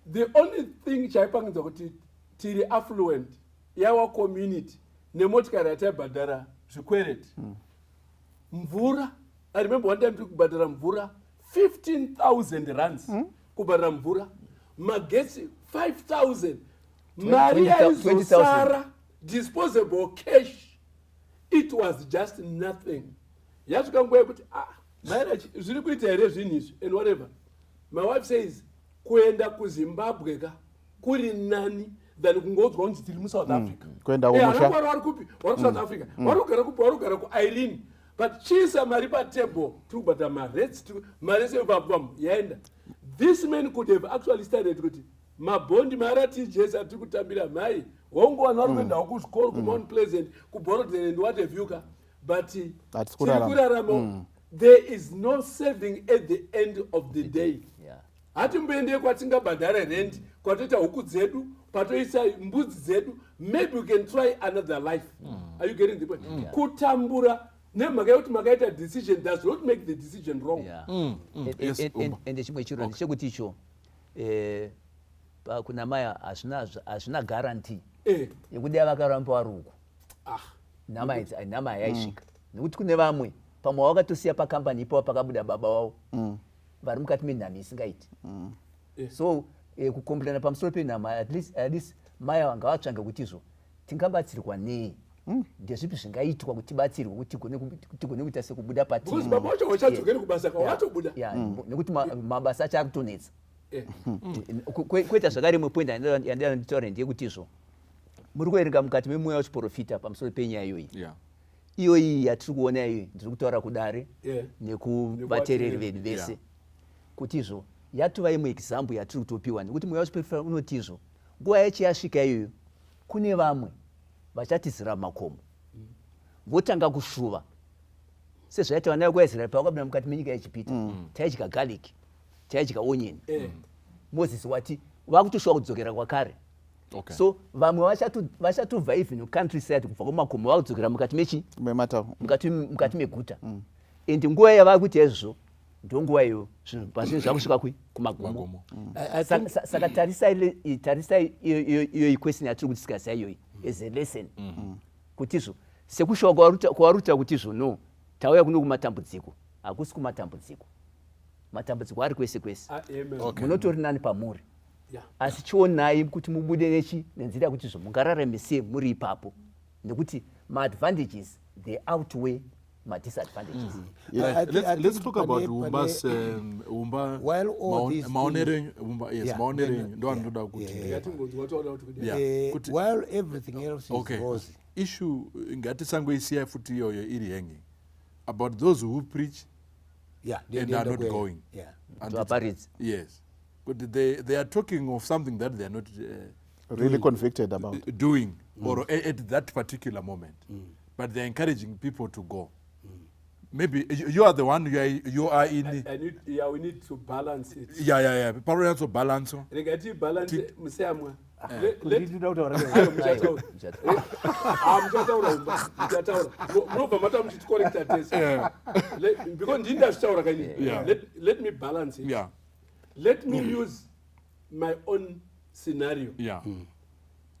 The only thing chaipangidza kuti tiri affluent yawa community nemotikari yataibhadhara zvikwereti. Mvura, I remember one time tiri kubhadhara mvura 15,000 rands, kubhadhara mvura, magetsi 5000, mari 20,000. yaizosara, disposable cash, it was just nothing. Yasvika nguva yekuti, ah, maira, zviri kuita here zvinhu izvi and whatever. My wife says kuenda kuZimbabwe ka kuri nani than kungoudzwa kunzi tiri muSouth Africa. Kuenda Eh, kumusha. ana vari kupi? Vari kuSouth Africa. Vari kugara kupi? Vari kugara kuIrene. But chiisa mari patable, tiri kubhadhara marets, mari yese yobvamu yaenda. This man could have actually started kuti mabhondi, maRTGS atiri kutambira, mai hongu, vanhu vari kuendawo kuzvikoro kuMount Pleasant, kuBorrowdale and what have you ka, but Hatisi tiri kurarama. kurarama. There is no saving at the end of the day. Hatimboendei kwatingabhadhare rent, kwatoita huku dzedu, patoisa mbudzi dzedu. Maybe we can try another life. Are you getting the point? Kutambura nemhaka yekuti makaita decision does not make the decision wrong. Yes, Umba. Ende chimwe chiro ndechekuti icho kuna maya hazvina guarantee yekuti dai vakaramba vari uku, nhama idzi, nhama hayaisvika, nekuti kune vamwe pamwe vakatosiya pakambani ipapo pakabuda baba vavo vari mukati menhamo isingaiti. So kukomplana pamusoro penhama, at least maya ngavatsvange kuti izvo tingabatsirwa nei, ndezvipi zvingaitwa kuti tibatsirwe kuti tigone kuita sekubuda patiri. Because baba vacho vachadzokeri kubasa kwavatobuda. Yeah, nekuti mabasa acho akutonetsa. Kwoita zvakare imwe point yandida nditaure ndeyekuti izvo muri kuverenga mukati memweya wechiprofita pamusoro penyaya iyoyi. Iyoyi yatiri kuona iyi, ndiri kutaura kudare nekuvateereri vedu vese kuti izvo yatova imwe example yatiri kutopiwa, nekuti mweya wechiprofita unoti izvo nguva yacho yasvika iyoyo, kune vamwe vachatizira mumakomo, votanga kushuva sezvaita vana vekuIsraeri pavakabuda mukati menyika yeEgipita. Taidya garlic, taidya onion. Mozisi wati vakutoshuva kudzokera kwakare. So vamwe vachatobva even countryside, kubva kumakomo, vakudzokera mukati mechi mematauro mukati meguta. And nguva yavakuita izvozvo ndonguva iyo zvinhu pazvinhu zvakusvika kui kumagumo. Magumo. I Saka tarisai iyo question yatiri kudiscussa iyoyi as a lesson, kuti izvo sekushuwa kwawaruta kuti izvo no, tauya kuno kumatambudziko, hakusi kumatambudziko, matambudziko ari kwese kwese. Ah, amen. Munotori nani pamuri, asi chionai kuti mubude nechi nenzira yekuti izvo mungararame sei muri ipapo, nekuti maadvantages, they outweigh madisadvantages. Right. I Let's think talk about Umba's Umba While all these maonero enyu, Umba, yes, Yeah, maonero then- enyu ndo anoda kuti Ngatimbonzwa taura kuti kudii. While everything else is rosy. Issue ngatisangoisiya futi iyoyo iri hanging about those who preach and are not going. Vaparidzi. Yes, but they are talking of something that they are not really convicted about. Doing or at that particular moment, but they're encouraging people to go. Maybe you are the one, you are in I need, yeah, we need to balance it. Yeah, paronyatso balance. Rega tibalance, museyamwa. Ndinoda kutaura. Ayo, muchataura. Muchataura. Ah, muchataura, Umba, muchataura. Munobva mata muchiticorrecta tese. Because ndini ndazvitaura kaini. Let me balance it. Let me use my own scenario.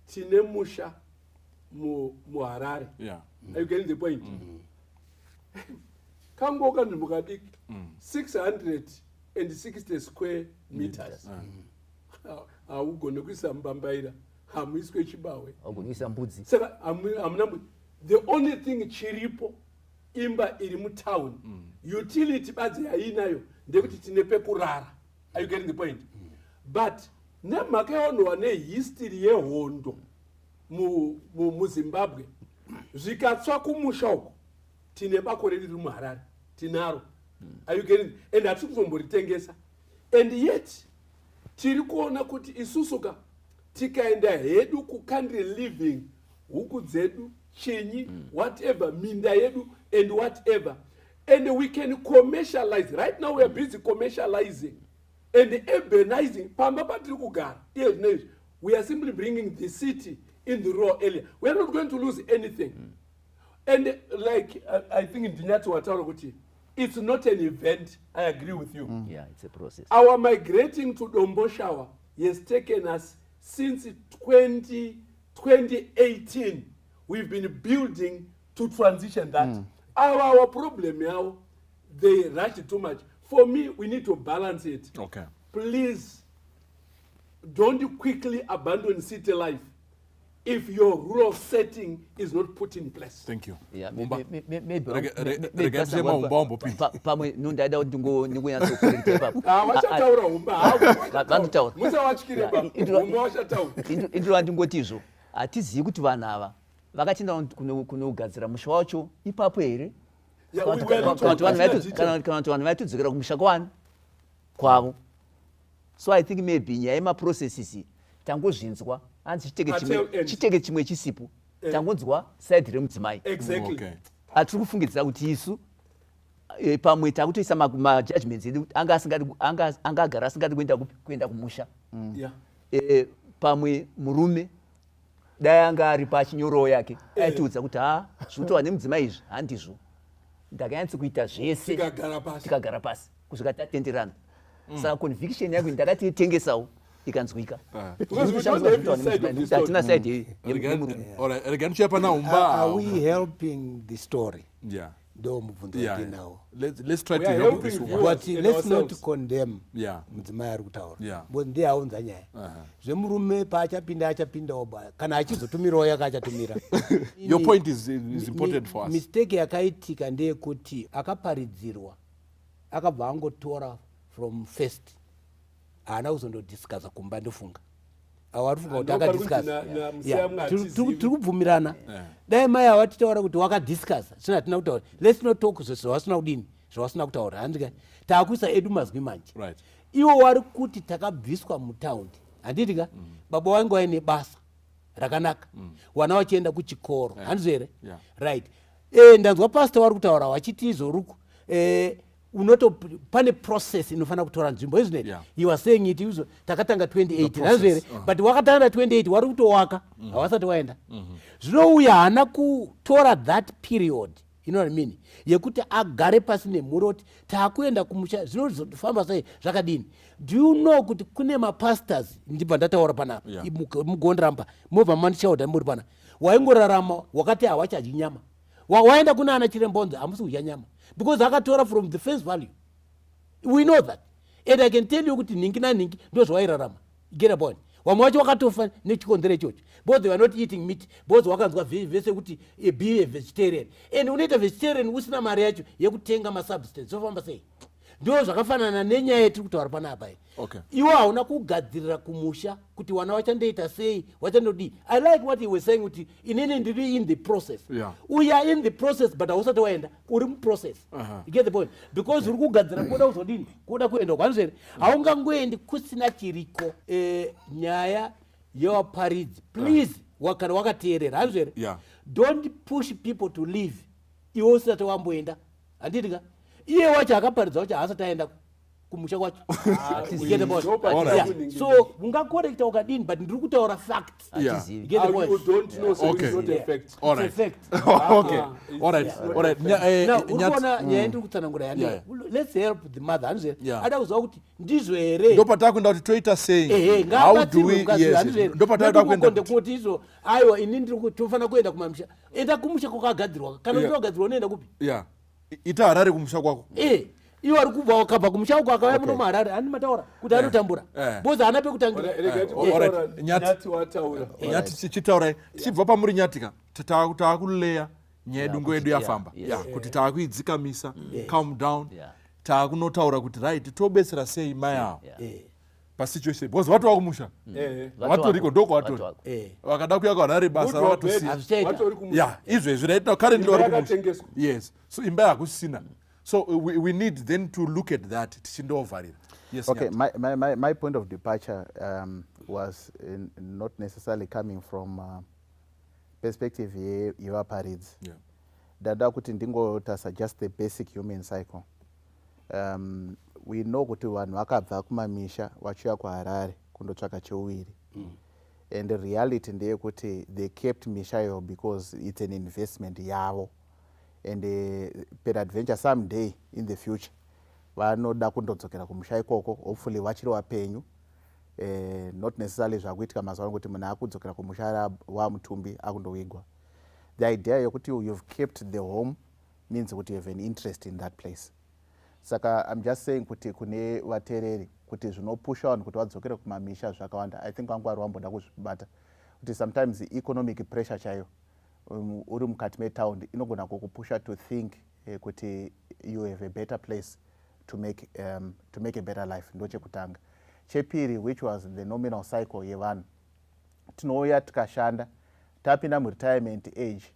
Tine musha muHarare. Are you getting the point? Kango kanzvimbo kadiki, 660 square meters. Haugone kuisa mbambaira, hamuiswe chibahwe. Wagonoisa mbudzi. Saka hamuna the only thing chiripo imba iri mutown. Utility badzi yainayo ndekuti tine pekurara. Are you getting the point? But nemhaka yevanhu vane history yehondo muZimbabwe, zvikatsva kumusha uko, tine bako redu riri muHarare, tinaro. Are you getting? And hatisi kuzomboritengesa. And yet tiri kuona kuti isusu ka tikaenda hedu kucountry living, huku dzedu, chinyi, whatever, minda yedu and whatever, and we can commercialize. Right now we are busy commercializing and urbanizing pamba patiri kugara iye zvino izvi. We are simply bringing the city in the rural area. We are not going to lose anything. And like I think ndinyati wataura kuti it's not an event. I agree with you. Yeah, it's a process. Our migrating to Domboshawa has taken us since 2018. We've been building to transition that. Our problem now, they rush too much. For me, we need to balance it. Please don't quickly abandon city life if your rural setting is not put in place. Thank you. Yeah, Mumba. Maybe Rega Pastor tisema Umba wambopinda. Pamwe nondaida kuti ndingonyatsocorrecta ipapo. Ah, vachataura Umba havo. Vanotaura. Musawatyire. Yeah, Umba vachataura. Indiro ndingoti izvo hatizivi kuti vanhu ava vakachienda kunogadzira musha wacho ipapo here, Yeah, kana kuti vanhu hatina detail. kana kuti vanhu vaitodzokera kumusha kwani kwavo. So I think maybe nyaya yemaprocesses tangozvinzwa, hanzi chiteke At chimwe tail end. chiteke chimwe chisipo, tangonzwa side remudzimai. Hatiri kufungidzira kuti isu pamwe takutoisa majudgments edu kuti anga asingadi anga agara asingadi kuenda kumusha. Pamwe murume dai anga ari pachinyorowo yake, aitiudza kuti ha, zvinotorwa nemudzimai izvi handizvo, ndakanyatsa kuita zvese. Tikagara pasi. Tikagara pasi kusvika tatenderana. Saka conviction yangu ndakatitengesawo ikanzwika. Because we don't have this side of the story. Hatina side yemurume. Alright, rega ndichiya pana Umba. Are we helping the story? Yeah. Ndo mubvunzo watinawo. Let's try We to are help helping this woman. viewers But and let's not ourselves. condemn mudzimai ari kutaura, because ndiye aunza nyaya. Zvemurume paachapinda achapindawo, kana achizotumirawo yake achatumira. Your point is important for us. Mistake yakaitika ndeyekuti akaparidzirwa, akabva angotora from first, haana kuzondodiscussa kumba. Ndofunga avo ari kufunga kuti Ndo pari kuti akadiscussa. na Museyamwa hatizivi. Tiri kubvumirana. Dai mai avatitaura kuti wakadiscussa, zvino hatina kutaura. Let's not talk zvawasina kudini, zvawasina kutaura, handika? Taakuisa edu mazwi manje. Iwo wari kuti takabviswa mutaundi, handiti ka? Baba wange waine basa rakanaka, wana wachienda kuchikoro, handizvo here? Yeah. Right. Ndanzwa pastor wari kutaura wachiti izvoruku unoto pane process inofanira kutora nzvimbo, isn't it? Yeah. You are saying it izvo takatanga 2018, The handizvo here? process. But wakatanga 28, wari kutowaka, hawasati waenda. Zvinouya haana kutora that period, you know what I mean, yekuti agare pasi nemhuri oti taakuenda kumusha, zvinozofamba sei, zvakadini. Do you know kuti kune mapastors, ndibva ndataura panapa, mugondiramba mobva mandishaudha muri pana, waingorarama wakati hawachadyi nyama. Waenda kuna ana chirembonzi, hamusi kudya nyama, because akatora from the face value. We know that, and I can tell you kuti nhingi nanhingi ndo zvawairarama. Get a point? Vamwe vacho wakatofa nechikonzero ichocho because they were not eating meat, because wakanzwa vese kuti be a vegetarian, and unoita vegetarian usina mari yacho yekutenga masubstance, zofamba sei? Ndo zvakafanana nenyaya yetiri kutaura panapa iyi. Iwe hauna kugadzirira kumusha kuti wana wachandoita sei, wachandodii. I like what he was saying kuti inini ndiri in the process. We are in the process, but hausati waenda, uri muprocess. You get the point? Because uri kugadzira kuda kuzodini, kuda kuenda kwanzvere. Haungangoendi kusina chiriko. Nyaya yewaparidzi, please, kana wakateerera, hanzvere, don't push people to leave iwe usati wamboenda, handiti ka? Iye wacho akaparidza wacho haasati aenda kumusha kwacho. You get the point? Alright. Yeah. So ungakorekta ukadini, but ndiri kutaura fact. Hatizivi. You get the Ah, point? you don't know, so it's not a fact. All It's a right. fact. Okay. Ah, it's All right. not All a right. fact. Now, uri Nyati- kuona nyaya yandiri kutsanangura yandi, let's help the mother, handizvo? Ada kuziva kuti ndizvo here. Ndopatakuenda kuti toita sei? Ehe, How do ngaabatsirwe we mukadzi, yes. handizvo here? Ndopatakuda kuenda. Nekuti kuti izvo aiwa, ini ndiri tofanira kuenda kumamisha. Enda kumusha kwakagadzirwa. Kana uchitogadzirwa, unoenda kupi? Yeah. Ita Harare kumusha kwako. Iwo ari kubva, wakabva kumusha uko, akauya muno muHarare, hani mataura kuti anotambura because haana pekutangira. Regai All timbotaura. right. Nyati. Nyati wataura. Nyati, chitaurai tichibva pamuri. Nyatika, taakuleya nyaya yedu, nguva yedu yafamba. Yeah, kuti taakuidzikamisa, calm down. Taakunotaura kuti right, tobetsera sei mai avo pasituation, because vatova kumusha. Vatoriko, ndokwavatori. Vatoriko. Vakada kuuya kuHarare, basa Good or bad, vakatosiya. Hazvichaita. vatori kumusha. Ya, izvezvi right now, currently Imba vari kumusha. yakatengeswa. Yes, so imba yakusina, so we need then to look at that tichindovharira. Yes. Okay, Nyati. my point of departure was not necessarily coming from perspective yevaparidzi. Ndada kuti ndingotasa just the basic human cycle. We know kuti vanhu vakabva kumamisha vachiuya kuHarare kundotsvaka cheuviri, and the reality ndeyekuti they kept misha iyo because it's an investment yavo, and peradventure someday in the future vanoda kundodzokera kumusha ikoko, hopefully vachiri vapenyu. Not necessarily zvakuitika mazuva ano kuti munhu akudzokera kumusha wamutumbi akundowigwa. The idea yekuti you've kept the home means kuti you have an interest in that place. Saka I'm just saying kuti kune vateereri kuti zvinopusha vanhu kuti vadzokere kumamisha zvakawanda. I think vangu vari vamboda kuzvibata kuti sometimes economic pressure chaiyo, uri mukati metaundi, inogona kukupusha to think kuti you have a better place to make a better life. Ndochekutanga. Chepiri, which was the nominal cycle yevanhu, tinouya tikashanda, tapinda muretirement age,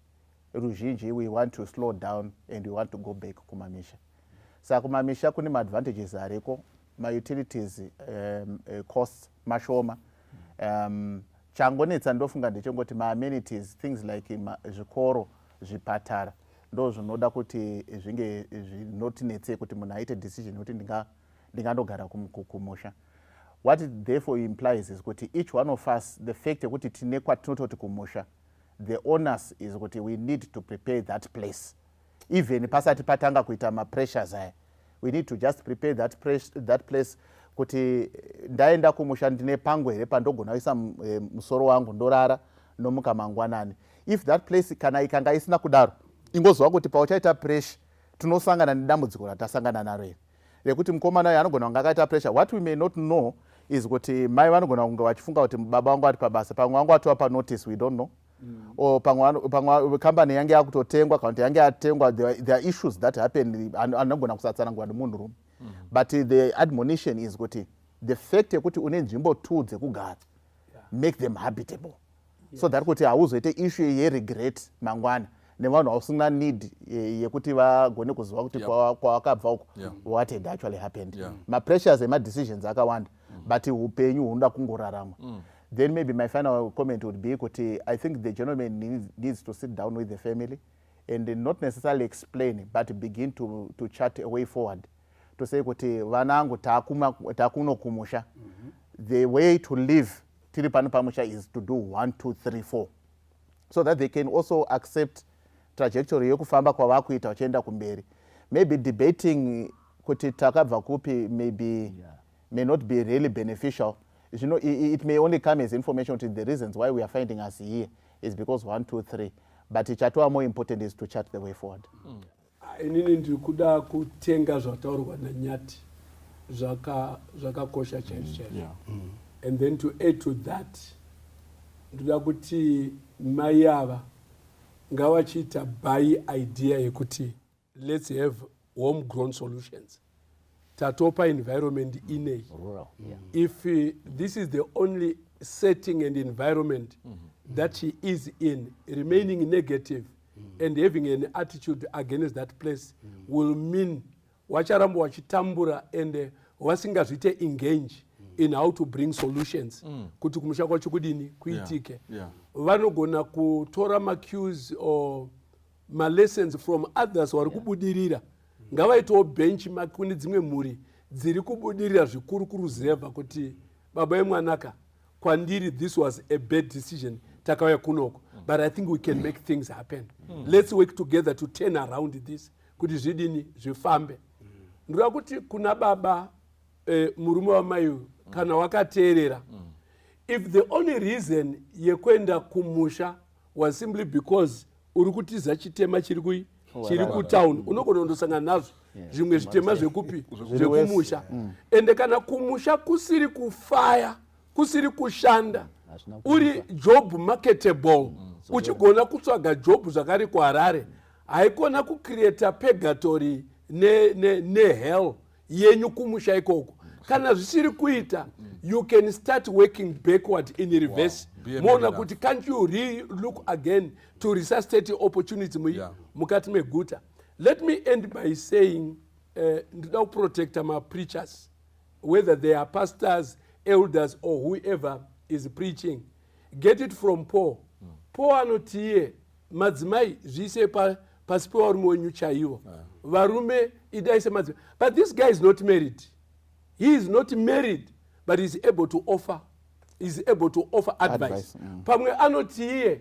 ruzhinji we want to slow down and we want to go back kumamisha. Saka kumamisha kune maadvantages ariko, mautilities costs mashoma. Changonetsa ndofunga ndechengoti maamenities, things like zvikoro, zvipatara, ndo zvinoda kuti zvinge zvinotinetsei kuti munhu aite decision yekuti ndingandogara kumusha. What it therefore implies is kuti each one of us, the fact yekuti tine kwatinototi kumusha, the onus is kuti we need to prepare that place even pasati patanga kuita mapressures aya. We need to just prepare that place kuti ndaenda kumusha, ndine pangu here pandogona kuisa musoro wangu, ndorara, nomuka mangwanani? If that place kana ikanga isina kudaro, ingozova kuti pauchaita pressure, tinosangana nedambudziko ratasangana naro iri rekuti mukomana uyu anogona kunge akaita pressure. What we may not know is kuti mai vanogona kunge vachifunga kuti baba vangu vari pabasa, pamwe vangu vatova panotice, we don't know, or pamwe kambani yange yakutotengwa kana kuti yange yatengwa. There are issues that happen anogona kusatsanangurwa nemunhurume, but the admonition is kuti the fact yekuti une nzvimbo two dzekugara, make them habitable. So that kuti hauzoite issue yeregret mangwana nevanhu vausina need yekuti vagone kuziva kuti kwawakabva uko, what had actually happened. Mapressures emadecisions akawanda, but upenyu hunoda kungoraramwa. Then maybe my final comment would be kuti I think the gentleman needs to sit down with the family and not necessarily explain, but begin to chart a way forward, to say kuti vanangu, takuno kumusha. The way to live tiri pano pamusha is to do 1 2 3 4, so that they can also accept trajectory yekufamba kwavakuita vachienda kumberi. Maybe debating kuti takabva kupi maybe may not be really beneficial. It may only come as information to the reasons why we are finding us here is because 1 2 3, but chatova more important is to chart the way forward. Inini ndiri kuda kutenga zvataurwa naNyati, zvakakosha chaizvo chaizvo. And then to add to that, ndoda kuti mai ava ngavachiita buy idea yekuti let's have homegrown solutions. Tatopa environment inei. Rural, yeah. If this is the only setting and environment that she is in, remaining negative and having an attitude against that place will mean wacharamba wachitambura and wasingazviite engage in how to bring solutions kuti kumusha kwacho kudini kuitike. Vanogona kutora macues or malessons from others vari kubudirira. Ngavaitewo benchmark kune dzimwe mhuri dziri kubudirira zvikuru kuruzevha, kuti baba vemwanaka, kwandiri this was a bad decision, takauya kunoko, but I think we can make things happen. Let's work together to turn around this kuti zvidini, zvifambe. Ndoda kuti kuna baba, murume wamai uyu, kana wakateerera, if the only reason yekuenda kumusha was simply because uri kutiza chitema chiri kui chiri kutauni, unogona kundosangana nazvo zvimwe zvitema zvekupi, zvekumusha. Ende kana kumusha kusiri kufaya, kusiri kushanda, Hazvina. Uri job marketable, uchigona kutsvaga job zvakare kuHarare, haikona kucreata purgatory nehell ne yenyu kumusha ikoko. Kana zvisiri kuita, you can start working backward in reverse. Be a Moona man enough. kuti can't you re-look again to resuscitate opportunity mukati meguta? Let me end by saying, ndinoda kuprotecta mapreachers, whether they are pastors, elders or whoever is preaching. Get it from Paul. Paul anoti iye, madzimai, zviise pasi pevarume wenyu chaivo, varume idai semadzimai. But this guy is not married. He is not married, but is able to offer, is able to offer advice. Advice. Pamwe anoti iye,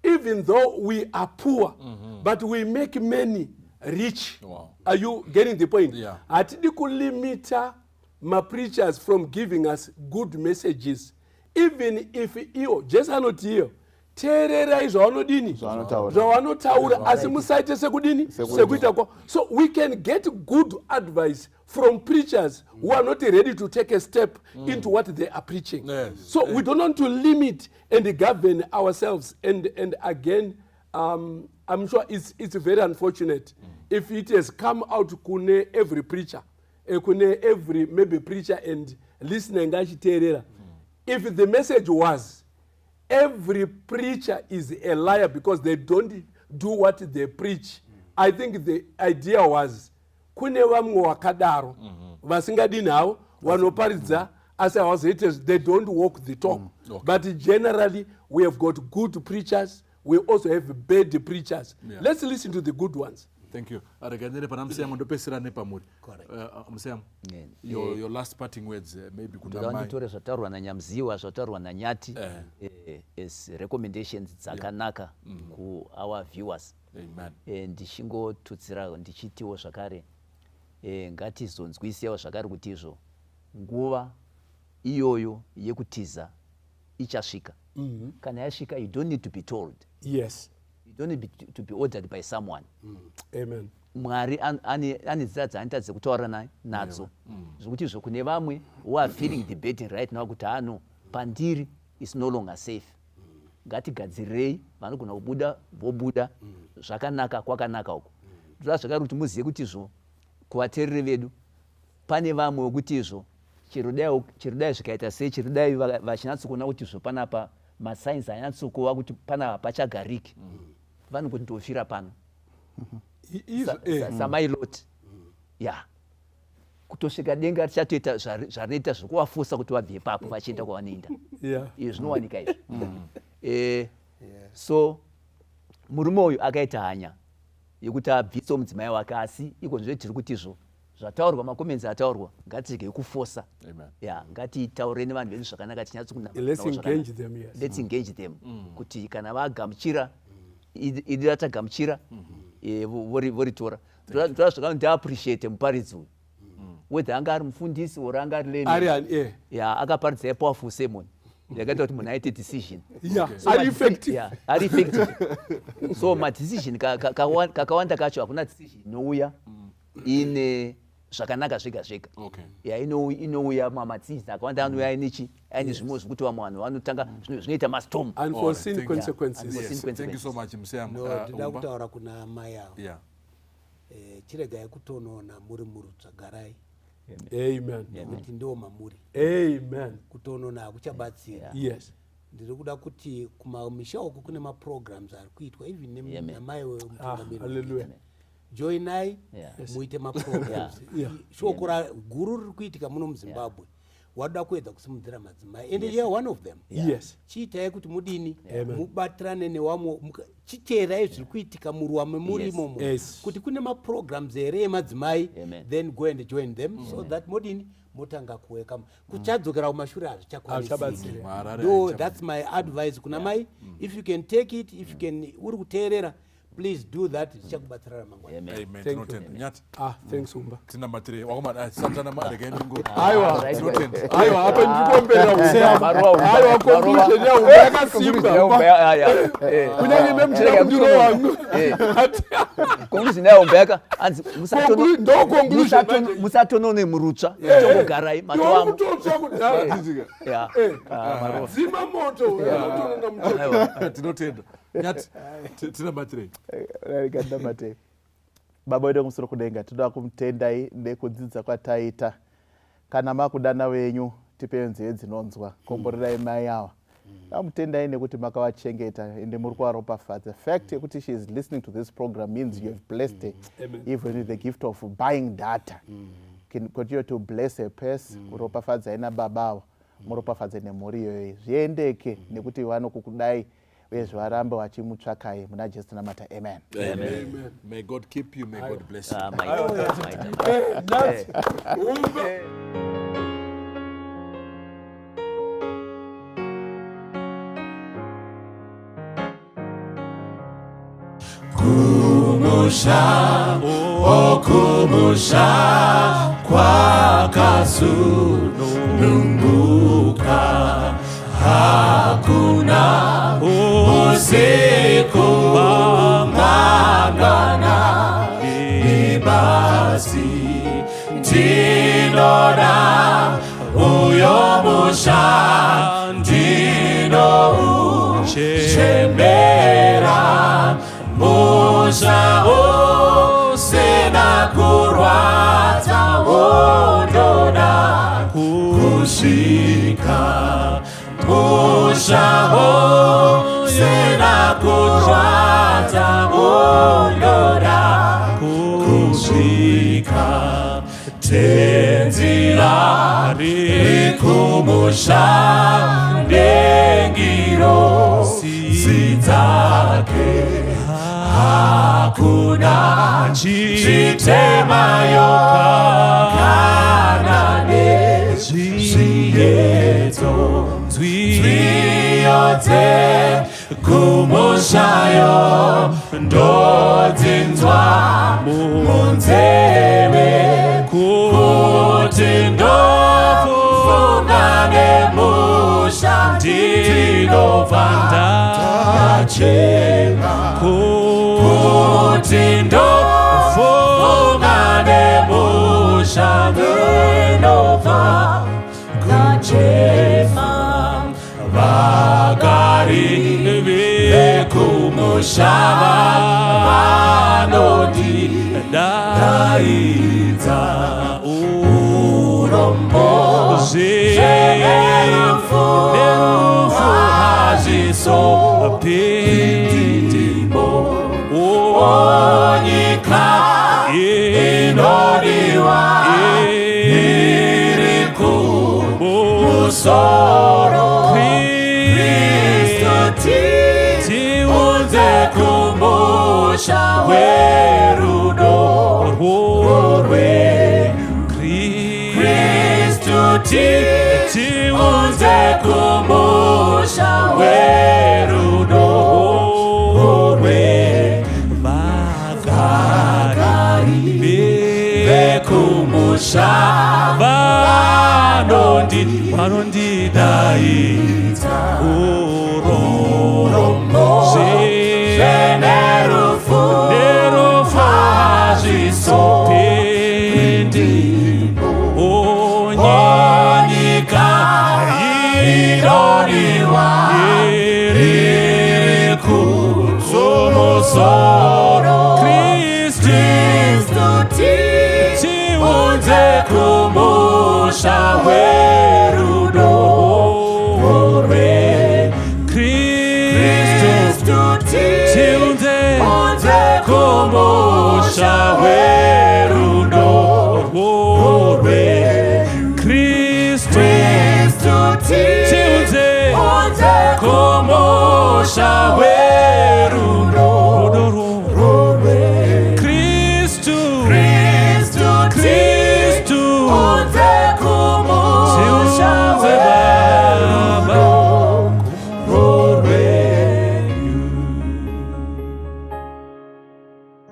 even though we are poor, but we make many rich. Are you getting the point? Yeah. Hatidi kulimita mapreachers from giving us good messages, even if iyo Jesu anoti iyo, teererai zvavanodini, Zvavanotaura. zvavanotaura, asi musaite sekudini, sekuita kwavo. So we can get good advice from preachers who are not ready to take a step into what they are preaching. So we don't want to limit and govern ourselves. And again, I'm sure it's very unfortunate if it has come out kune every preacher, kune every maybe preacher and listener ngachiteerera. If the message was every preacher is a liar because they don't do what they preach, I think the idea was kune vamwe wakadaro vasingadini havo, vanoparidza asi havazoite, they don't walk the talk. But generally we have got good preachers, we also have bad preachers. Let's listen to the good ones. Thank you. Regai ndine pana Museyamwa, ndopedzisira nepamuri. Correct. Museyamwa, your last parting words, maybe kuna Ndoda mai. nditore zvataurwa naNyamziwa, zvataurwa naNyati as recommendations dzakanaka kuour viewers. Amen. Ndichingotutsira ndichitiwo zvakare, ngatizonzwisiyawo zvakare kuti izvo nguva iyoyo yekutiza ichasvika. Kana yasvika, you don't need to be told. You don't need to be ordered by someone. Amen. Mwari ane nzira dzaanoita dzekutaura nadzo, zvokuti izvo kune vamwe who are feeling the burden right now kuti hano pandiri is no longer safe, ngatigadzirirei, vanogona kubuda vobuda zvakanaka, kwakanaka uko. Ndoda zvakare kuti muzive kuti izvo kuvateereri vedu pane vamwe wekuti izvo chero dai zvikaita sei, chero dai vachinatsokuona kuti izvo panapa Masainzi anyatsokuva kuti panapa hapachagariki. Vanongoti ndofira pano. Samailot ya kutosvika denga richatoita zvarinoita zvekuvafosa kuti vabve ipapo vachienda kwavanoenda. Izvi zvinowanika izvi. So murume uyu akaita hanya yekuti abvise mudzimai wake, asi iko zvino tiri kuti izvo zvataurwa, macomments ataurwa, ngatiregei kufosa. Ya, ngatitaure nevanhu vedu zvakanaka, tinyatsokunamata. Let's engage them, yes. Let's engage them kuti kana vagamuchira idi ratagamuchira, voritora. Ndoda zvakano ndiappreciate muparidzi uyu, whether anga ari mufundisi or anga ari Ari layman. ani, eh. Ya, akaparidza powerful sermon yakaita kuti munhu aite decision. Yeah, So ari effective. Yeah, ari effective. So madecision kakawanda kacho hakuna decision inouya ine zvakanaka zvega zvega. Ya, inouya madecision akawanda anouya ainechi aine zvimwe zvekuti vamwe vanhu vanotanga zvinoita mastorm. Unforeseen Alright, thank you. consequences. Unforeseen Yes, thank you so consequences. much, Museyamwa. No, ndida Umba? kutaura kuna amai avo. Chiregai kutonona muri murutsva, garai. Amen. Nekuti ndo mamuri. Amen. Kutonona hakuchabatsira. Yes. Ndiri kuda kuti kumamisha uku kune maprograms ari kuitwa even Amen. namai wemutungamiri. Hallelujah. Joinai, Yeah. muite maprograms. Shoko guru riri kuitika muno muZimbabwe, wadoda kuedza kusimudzira madzimai, and you are one of them. Yes. Chiitai kuti mudini, Amen. mubatirane newamwe, chiteerai zviri kuitika muruwa memuri imomo, Yes. kuti kune maprograms here emadzimai. Amen. Then go and join them so that modini, motanga kuweka kuchadzokera kumashure hazvichakwanisiki. Hazvichabatsiri. Harare Do haichabatsiri. that's my advice kuna mai. If you can take it, if you can, uri kuteerera, please do that, zvichakubatsira ramangwana. Amen. Amen. Thank you. Tinotenda. Nyati, Ah, thanks, Umba. tinamatire. Wakomana, satana regai ndingo. Aiwa. Right. Tinotenda. Aiwa, apa ndikuomberera Museyamwa. Maruwa Umba. Aiwa, conclusion yaUmba yakasimba. Yaumba, ya, ya. Kunyange memuchida kundirova. Conclusion yaumba yaka anzi Ndo conclusion manje. musatonone murutsva, tongogarai matovamo. Kutotsva kudhara. Ya. Ah, maruwa. Dzima moto. Unotonona muto. Aiwa. Tinotenda. Nyati, tinamatirei. Rega. Baba wedu kumusoro kudenga, tinoda kumutendai nekudzidza kwataita. Kana makudana wenyu, tipe nzeve dzinonzwa. Komborerai mai ava. Damutendai nekuti makavachengeta ende muri kuvaropafadza. Fact yekuti she is listening to this program means you have blessed her. Amen. Even with the gift of buying data, can continue to bless her purse. Kuropafadzai nababa ava, muropafadze nemhuri iyoyo, zviendeke nekuti vanokukudai, uyezve varambe vachimutsvakai. Muna Jesu tinamata, amen. Amen. May God keep you, may God bless you. Ah, maita, maita. Eh, Nats. Umba. Kumusha, okumusha kwakasununguka, hakuna usiku mangwana ibasi. Ndinoda uyo musha, ndinouchemera, musha usina kurwadza, undoda kusvika, musha usina kurwadza, undoda kusvika. Tenzira rikumusha nengirozi dzake, hakuna chitemayo kana nezviyedzo. Nzwiyo dzekumushayo ndodzinzwa munzeve, kuti ndofunga nemusha ndinobva ndachema, kuti ndofunga nemusha ndinobva ndachema. Vagari vekumusha vanondidaidza, urombo zverufu. Pindimo Onyika inodiwa iri kumusoro. Kristu tiunze kumusha werudo rwenyu. Kristu tiunze kumusha werudo rwenyu. Vagari vekumusha vanondidaidza urombo zvenerufu hazvisopindi onyika inodiwa iri kumusoro. Kristu tiunze kumusha werudo rwenyu. Kristu tiunze kumusha werudo rwenyu. Kristu tiunze kumusha.